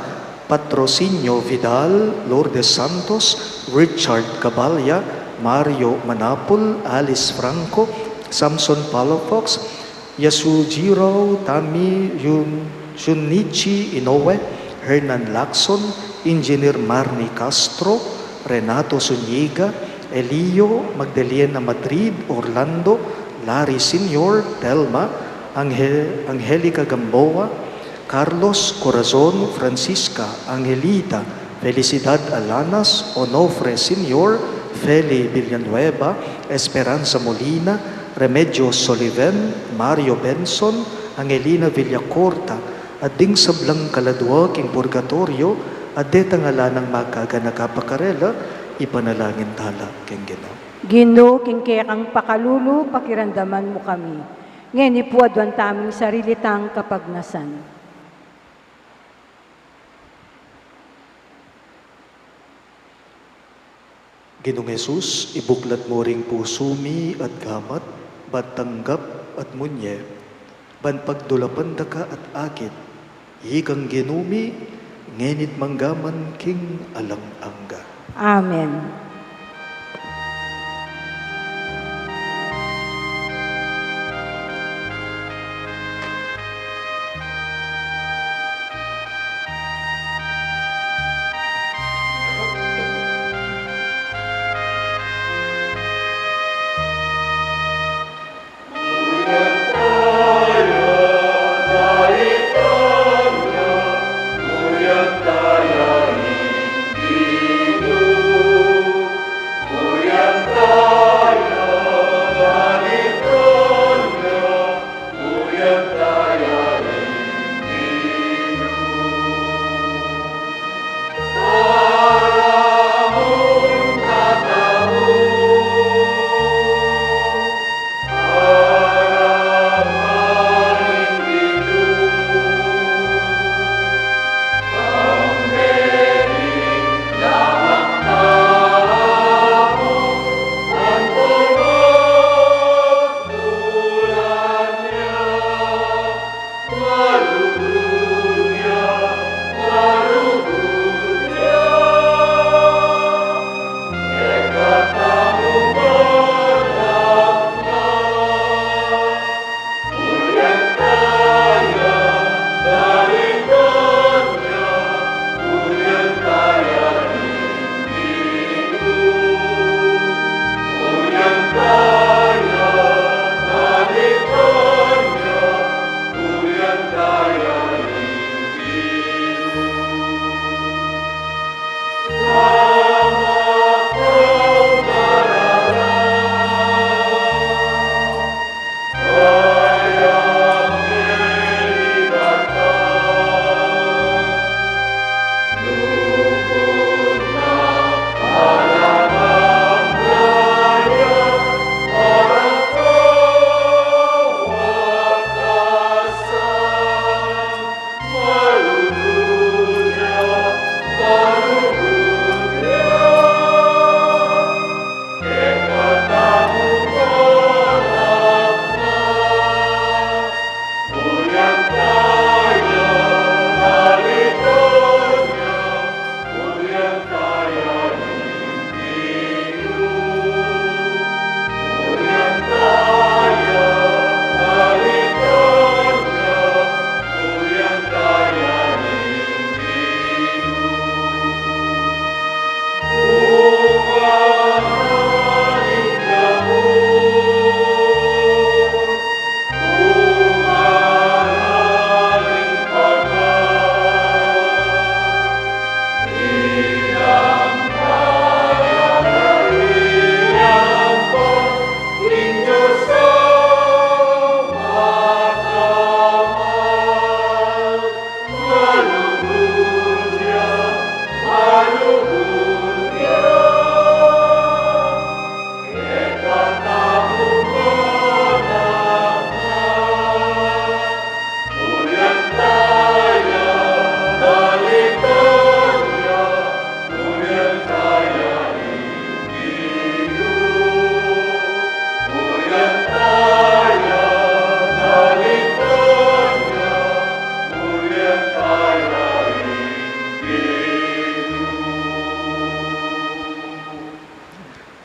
Patrocinio Vidal, Lourdes Santos, Richard Caballa, Mario Manapul, Alice Franco, Samson Palafox, Yasujiro Tami, Yun-, Junichi Inoue, Hernan Lacson, Engineer Marnie Castro, Renato Zuniga, Elio, Magdalena Madrid, Orlando, Larry Senior, Telma, Ange-, Angelica Gamboa, Carlos Corazon, Francisca, Angelita, Felicidad Alanas, Onofre Senior, Feli Villanueva, Esperanza Molina, Remedios Soliven, Mario Benson, Angelina Villacorta, at ding sablang kaladua king purgatoryo, at detang ala nang makaganaka pa karela, ipanalangin tala king Ginu. Ginu, king kekang pakalulu, pakiramdaman mu kami. Ngeni pu aduan taming sarili tang kapagnasan. Ginung Jesus, ibuklat mu ring pusu mi at gamat, ban tanggap at munye, ban pagdulapan da ka at akit, ikang Ginu mi, ngeni't manggaman king alang angga. Amen.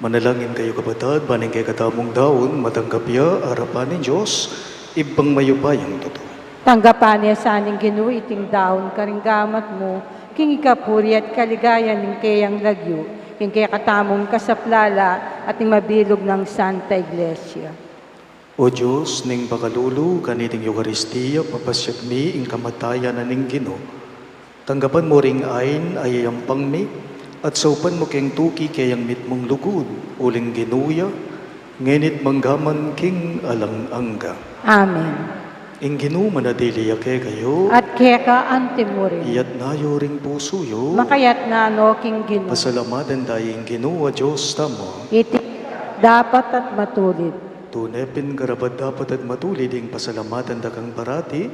Manalangin kayu, kapatad, ban ing kekatamung daun matanggap ya arapan ning Dios, Ibpang mayupayang tutu. Tanggapan na sa ning Ginu iting daun karing gamat mu, king ikapuri at kaligayan ning keyang lagyu, king kekatamung kasaplalan at ning mabilug nang Santa Iglesia. O Dios, ning pakalulu kaniting Eukaristia, papasyag mi ing kamatayan na ning Ginu. Tanggapan mu ring ain a yayampang mi, at saupan mu keng tuki keyang mitmung lugud, uling Ginu ya, ngeni't manggaman king alang angga. Amen. Ing Ginu manatili ya kekayu. At keka antimurin. Iyatna yu ring pusu yu. Makayatna no king Ginu. Pasalamatan taya ing Ginu a Dios tamu. Iti dapat at matulid. Tune pin karapat-dapat at matulid ing pasalamatan da kang parati,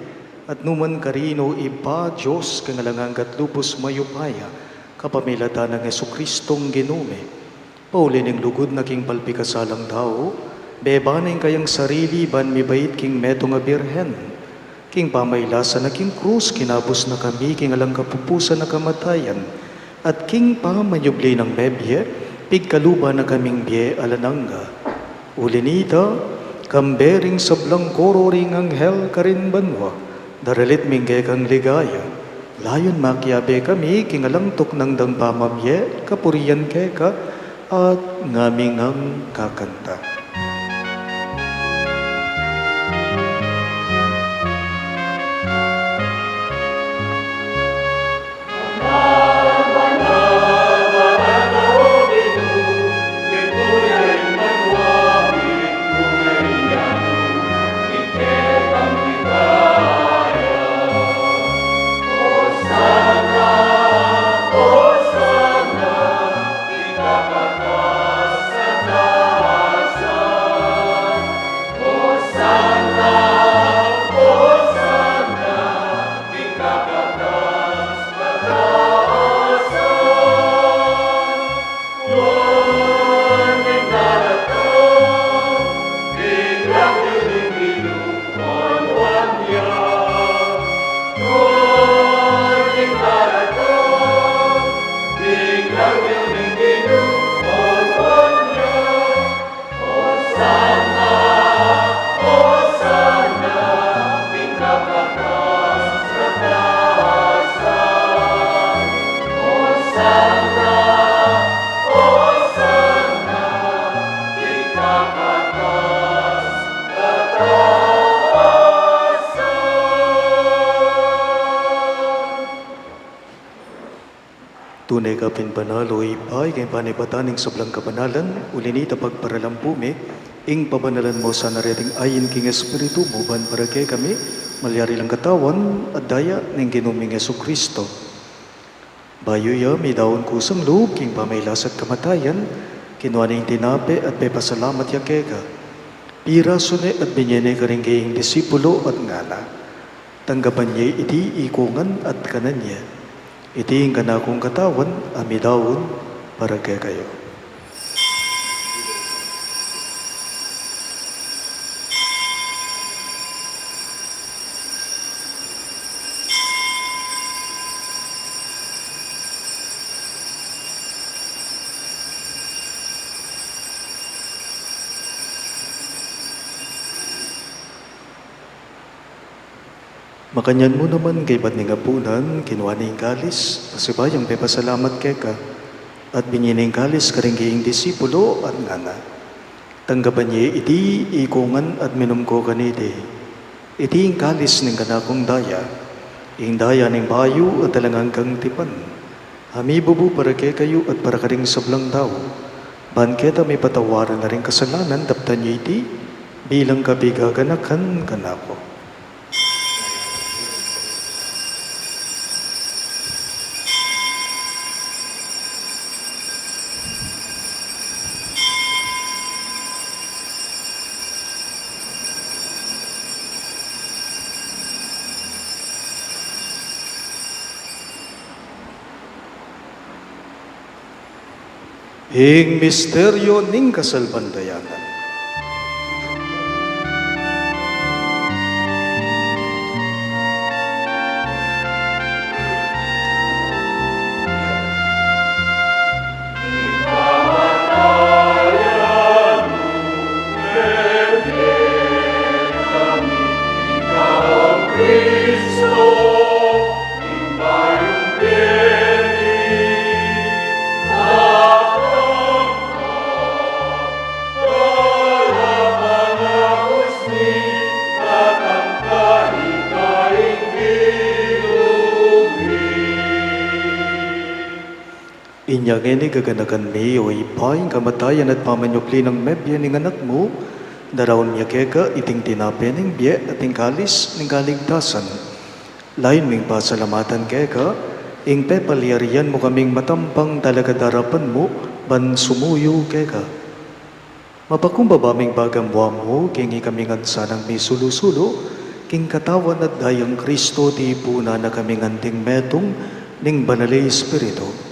at numan karin, O Ibpa, Dios kang alang angga't lubus mayupaya, kapamilatan nang Jesucristong Ginu mi. Pauli ning lugud na king palpikasalang tau, beba na ing kayang sarili ban mibait king metung a birhen. King pamailasan na king krus, kinabus na kami king alang kapupusan a kamatayan, at king pamanyubli nang mebie, pigkaluban na kaming bie alang angga. Uli nita, kambe ring sablang koro ring anghel karin banua, daralit ming kekang ligaya. Layun makiabe kami king alang tuknang dang pamamie, kapurian keka, at ngaming kakanta. Tune ka pin banal, O Ibpa, ika ing panibatan ning sablang kabanalan, uli nita pagparalampu mi, ing pabanalan mu sana reting ain king Espiritu mu, ban para kekami, malyari lang katawan at daya ning Ginu ming Jesucristo. Bayu ya midaun kusang lub king pamailas at kamatayan, kinua ne ing tinape at pepasalamat ya keka. Pirasu ne at binye ne karing kayang disipulo at ngana: Tanggapan ye iti ikongan at kanan ye. Iti ing kanakung katawan a midaun para kekayu. Makanyan mu naman kaybat ning apunan, kinua ne ing kalis, pasibayung pepasalamat keka, at binye ne ing kalis karing kayang disipulo, at ngana: Tanggapan ye iti ikongan at minum ko kaniti. Iti ing kalis ning kanakung daya, ing daya ning bayu at alang anggang tipan, a mibubu para kekayu at para karing sablang tau, ban keta mipatawaran la ring kasalanan. Daptan ye iti bilang kapigaganakan kanaku. Ing misteryo ning kasalpantayanan. Inya ngeni gaganakan mi, o Ibpa, ing kamatayan at pamanyubli nang mebie ning Anak mu, daraun mi keka iting tinape ning bie at ing kalis ning kaligtasan. Lain ming pasalamatan keka ing pepalyarian mu kaming matampang talakad king arapan mu ban sumuyu keka. Mapakumbaba ming bagang buang mu king ikami ngan sanang misulu-sulu king katawan at dayang Kristo, tipunan na kami ngan ding metung ning Banal a Espiritu.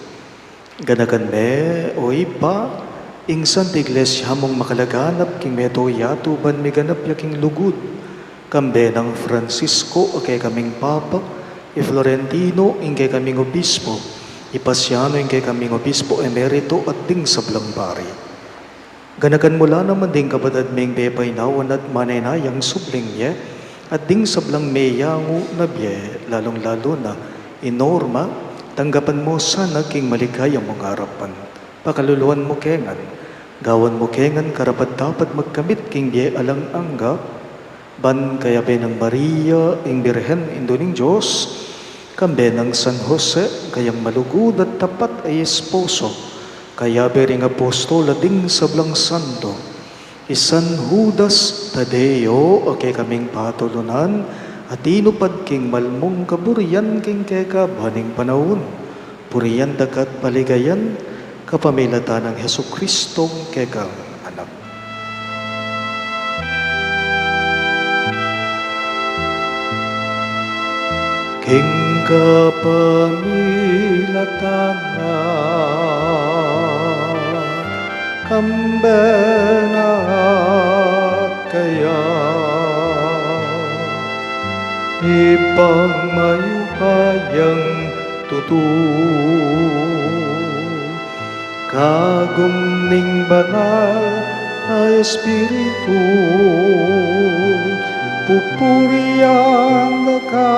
Ganakan me, o Ibpa, ing Santa Iglesia mung makalaganap king mabilug a yatu ban miganap ya king lugud, kambe nang Francisco a kekaming Papa, i Florentino ing kekaming Obispo, i Pasiano ing kekaming Obispo Emerito at ding sablang pari. Ganakan mu la naman ding kapatad ming pepainawan at manenayang subling mie, at ding sablang meyangu na bie, lalung-lalu na i Norma, tanggapan mu sana king maligaya mung arapan. Pakaluluan mu ke ngan, gawan mu ke ngan karapat-dapat magkamit king bie alang angga, ban kayabe nang Maria, ing Birhen, Indu ning Dios, kambe nang San Jose, kayang malugud at tapat a esposo, kayabe ring apostol at ding sablang santo, i San Judas Tadeo, a kekaming patulunan, a tinupad king malmung kaburian king kekaban ning panaun, purian da ka at paligayan, kapamilatan nang Jesucristong kekang Anak. King kapamilatan na, kambe na at kaya, Ibpang mayupayang tutu, kagum ning Banal a Espiritu, pupurian da ka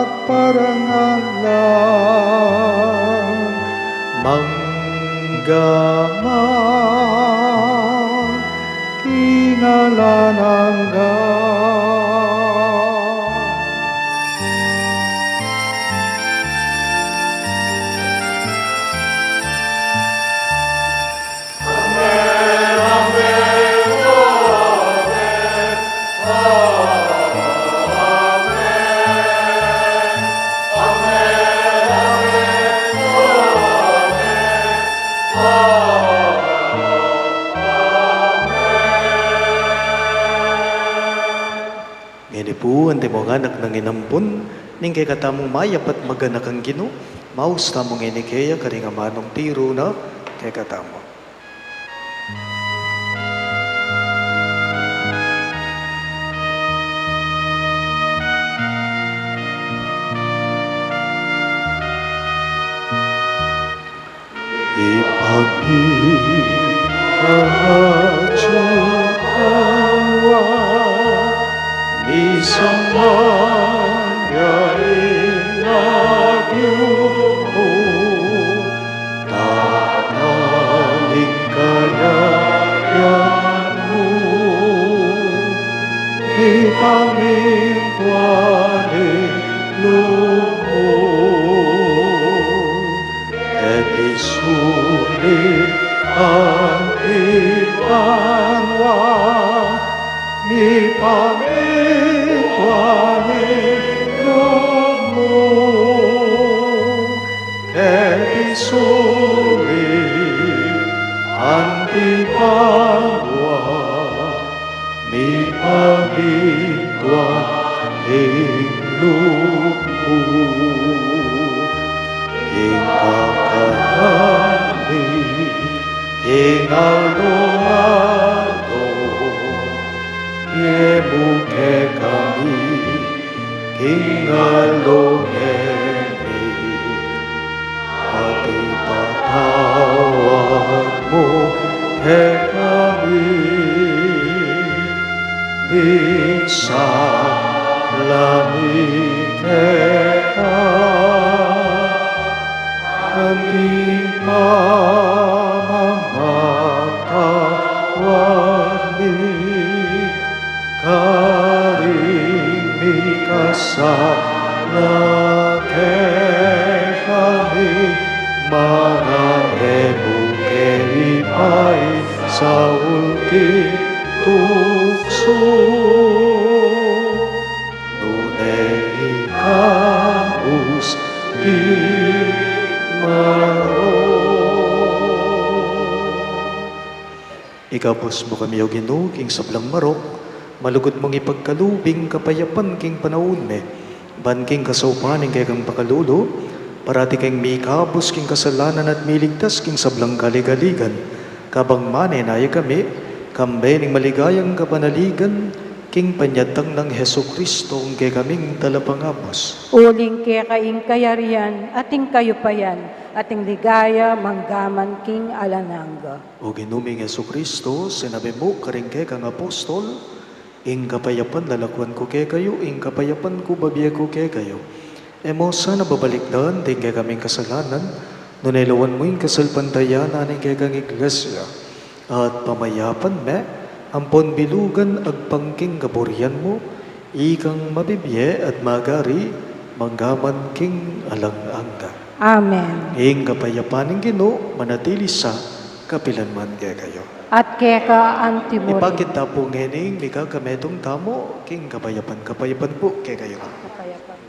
at parangalan, mangga man king alang angga. Ngeni pu, antimong anak nang inampun ning kekatamung mayap at maganakang Ginu, maus tamu ngeni keya karing amanung tiru na kekatamu. Ipamitatyu kawa, misamban ya ing lagyu mu, datang ing kayarian mu, mipamintuan ing lub mu keti sulip anti banua, mipamintuan ing lub mu keti sulip anti banua, mipamintuan ing lub mu. Ing kakanan mi king aldo-aldo, ibie mu kekami king aldo ngeni, at ipatawad mu kekami ding sala mi keka, anti ing pamamatawad mi karing mikasala kekami, mangan tuksu, nune ikabus king marok. Ikabus mu kami, O Ginu, king sablang marok, malugud mung ipagkalub ing kapayapan king panaun mi, ban king kasaupan ning kekang pakalulu, parati kaming mikabus king kasalanan at miligtas king sablang kaligaligan. Kabang manenaya kami, kambe ning maligayang kapanaligan, king panyatang nang Jesucristo, ing kekaming Talapangabus. Uling keka ing kayarian, at ing kayupayan, at ing ligaya, manggaman king alang angga. O Ginu ming Jesucristo, sinabi mu karing kekang apostol, ing kapayapan lalakwan ku kekayu, ing kapayapan ku babie ku kekayu. E mu sana babalikdan ding kekaming kasalanan, nune lawan mu ing kasalpantayanan ning kekang Iglesia, at pamayapan me ampon bilugan agpang king kaburian mu, ikang mabibie at magari, manggaman king alang angga. Amen. Ing kapayapan ning Ginu, manatili sa kapilan man kekayu. At keka anti mu rin. Ipakit ta pu ngening mikakametung tamu king kapayapan, kapayapan pu kekayu. Kapayapan.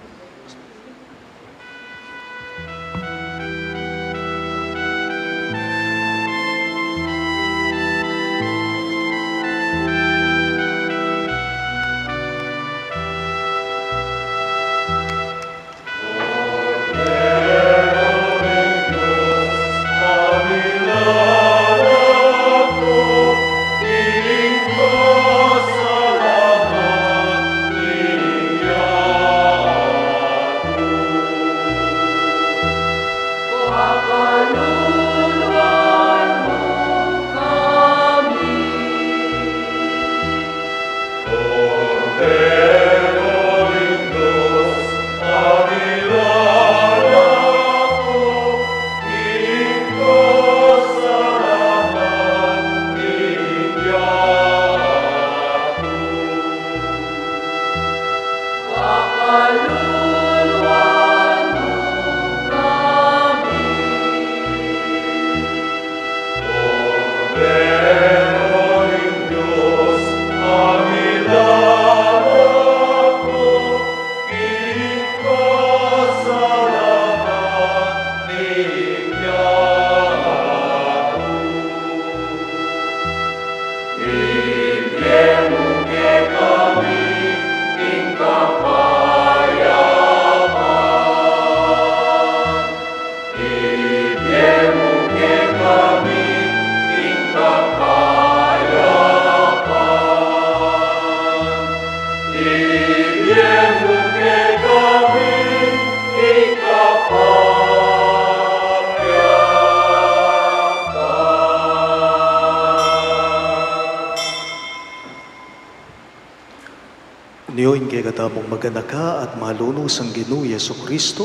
Nyo ing kekatamung maganaka at malunus a Ginu Jesucristo,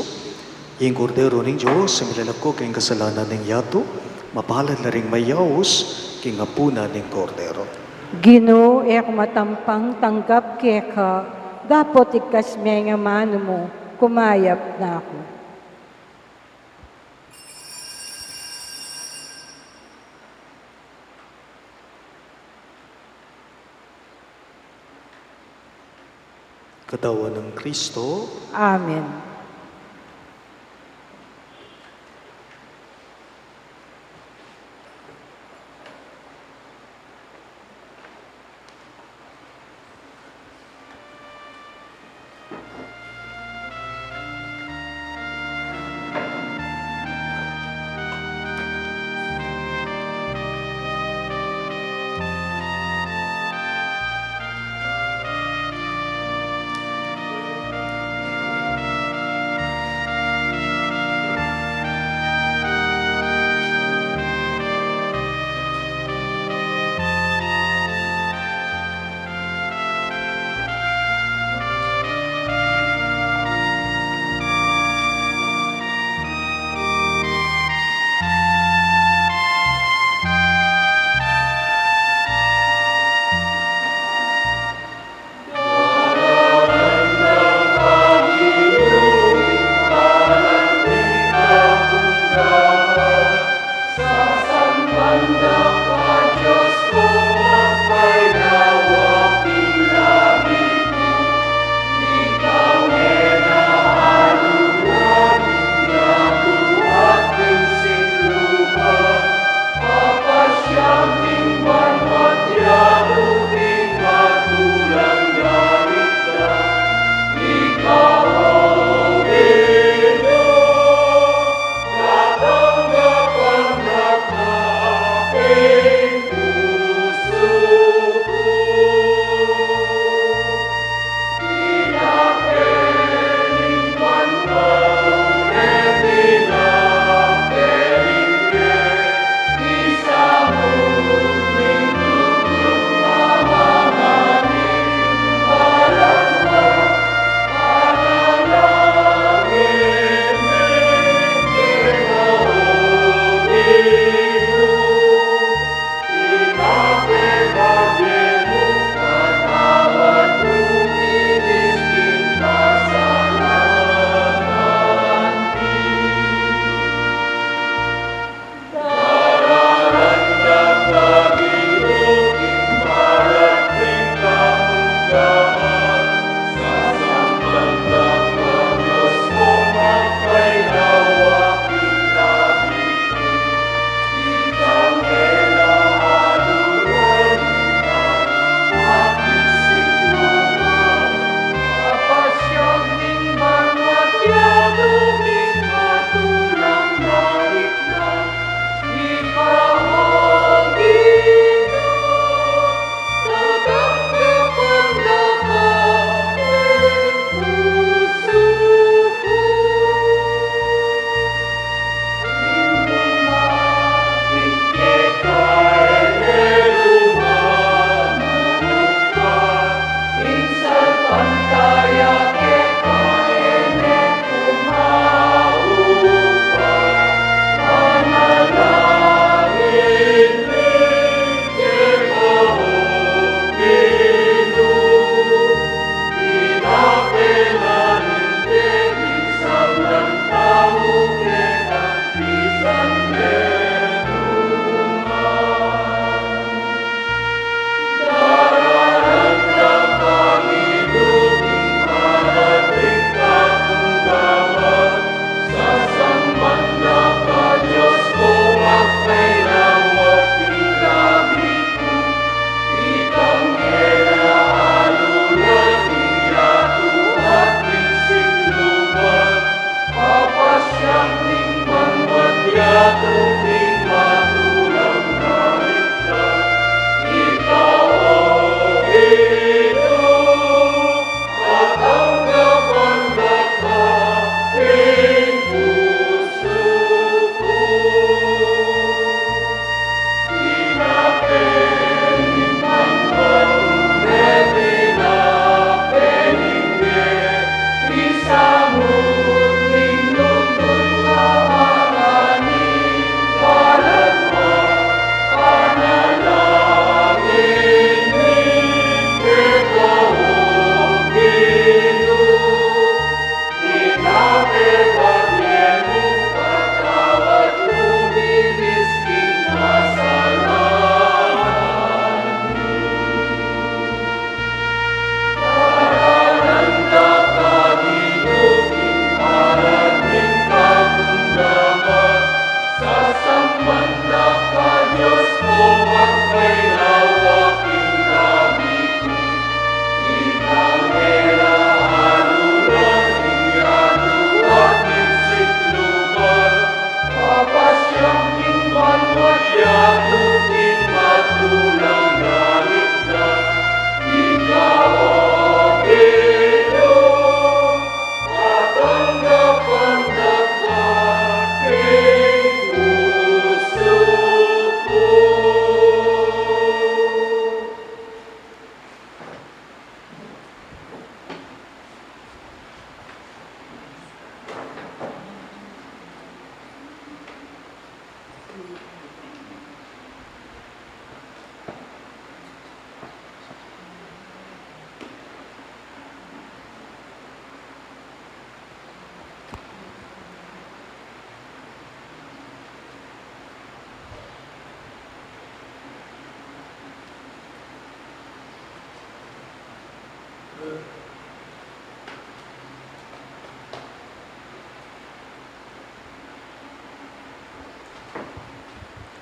ing Kordero ning Dios, a milalako king kasalanan ning yatu, mapalad la ring mayaus king apunan ning Kordero. Ginu, e ku matampang tanggap keka, dapot igkas me ing amanu mu, kumayap na ku. Katawan nang Kristo. Amen.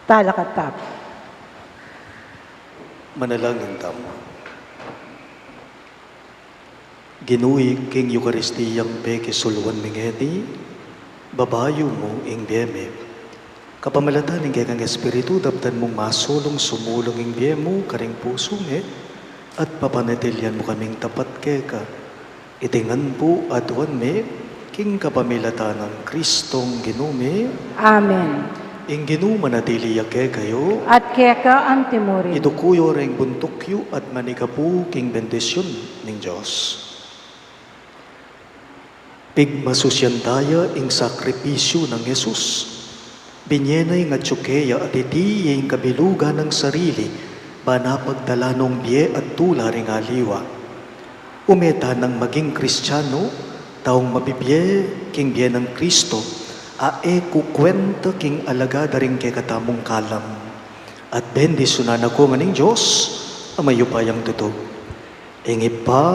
Talakad tamu. Manalangin tamu. Ginu, king Eukaristiyang pekisulwan mi ngeni, babayu mu ing bie mi. Kapamilatan ning kekang Espiritu, daptan mung masulung sumulung ing bie mu karing pusu mi, at papanatilian mu kaming tapat keka. Iti ngan pu aduan mi, king kapamilatan nang Kristong Ginu mi. Amen. Ing Ginu manatili ya kekayu. At keka antimurin. Iduku yu reng buntuk yu at manikapu king bendisyun ning Dios. Pigmasusyan taya ing sakripisyu nang Jesus. Binie na ing atyu keya at iti ya ing kabilugan nang sarili, ban apagtala nong bie at tula ring aliwa. Ume tanang maging Kristiano, taung mabibie king bie nang Kristo, a e kukwenta king alagad da ring kekatamung kalam. At bendisyunan na ko ngan ning Dios a mayupayang tutu. Ing Ibpa,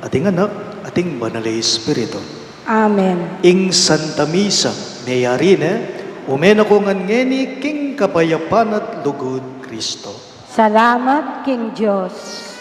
at ing Anak, at ing Banal a Espiritu. Amen. Ing Santa Misa, meyari ne, ume na ko ngan ngeni king kapayapan at lugud Kristo. Salamat king Dios.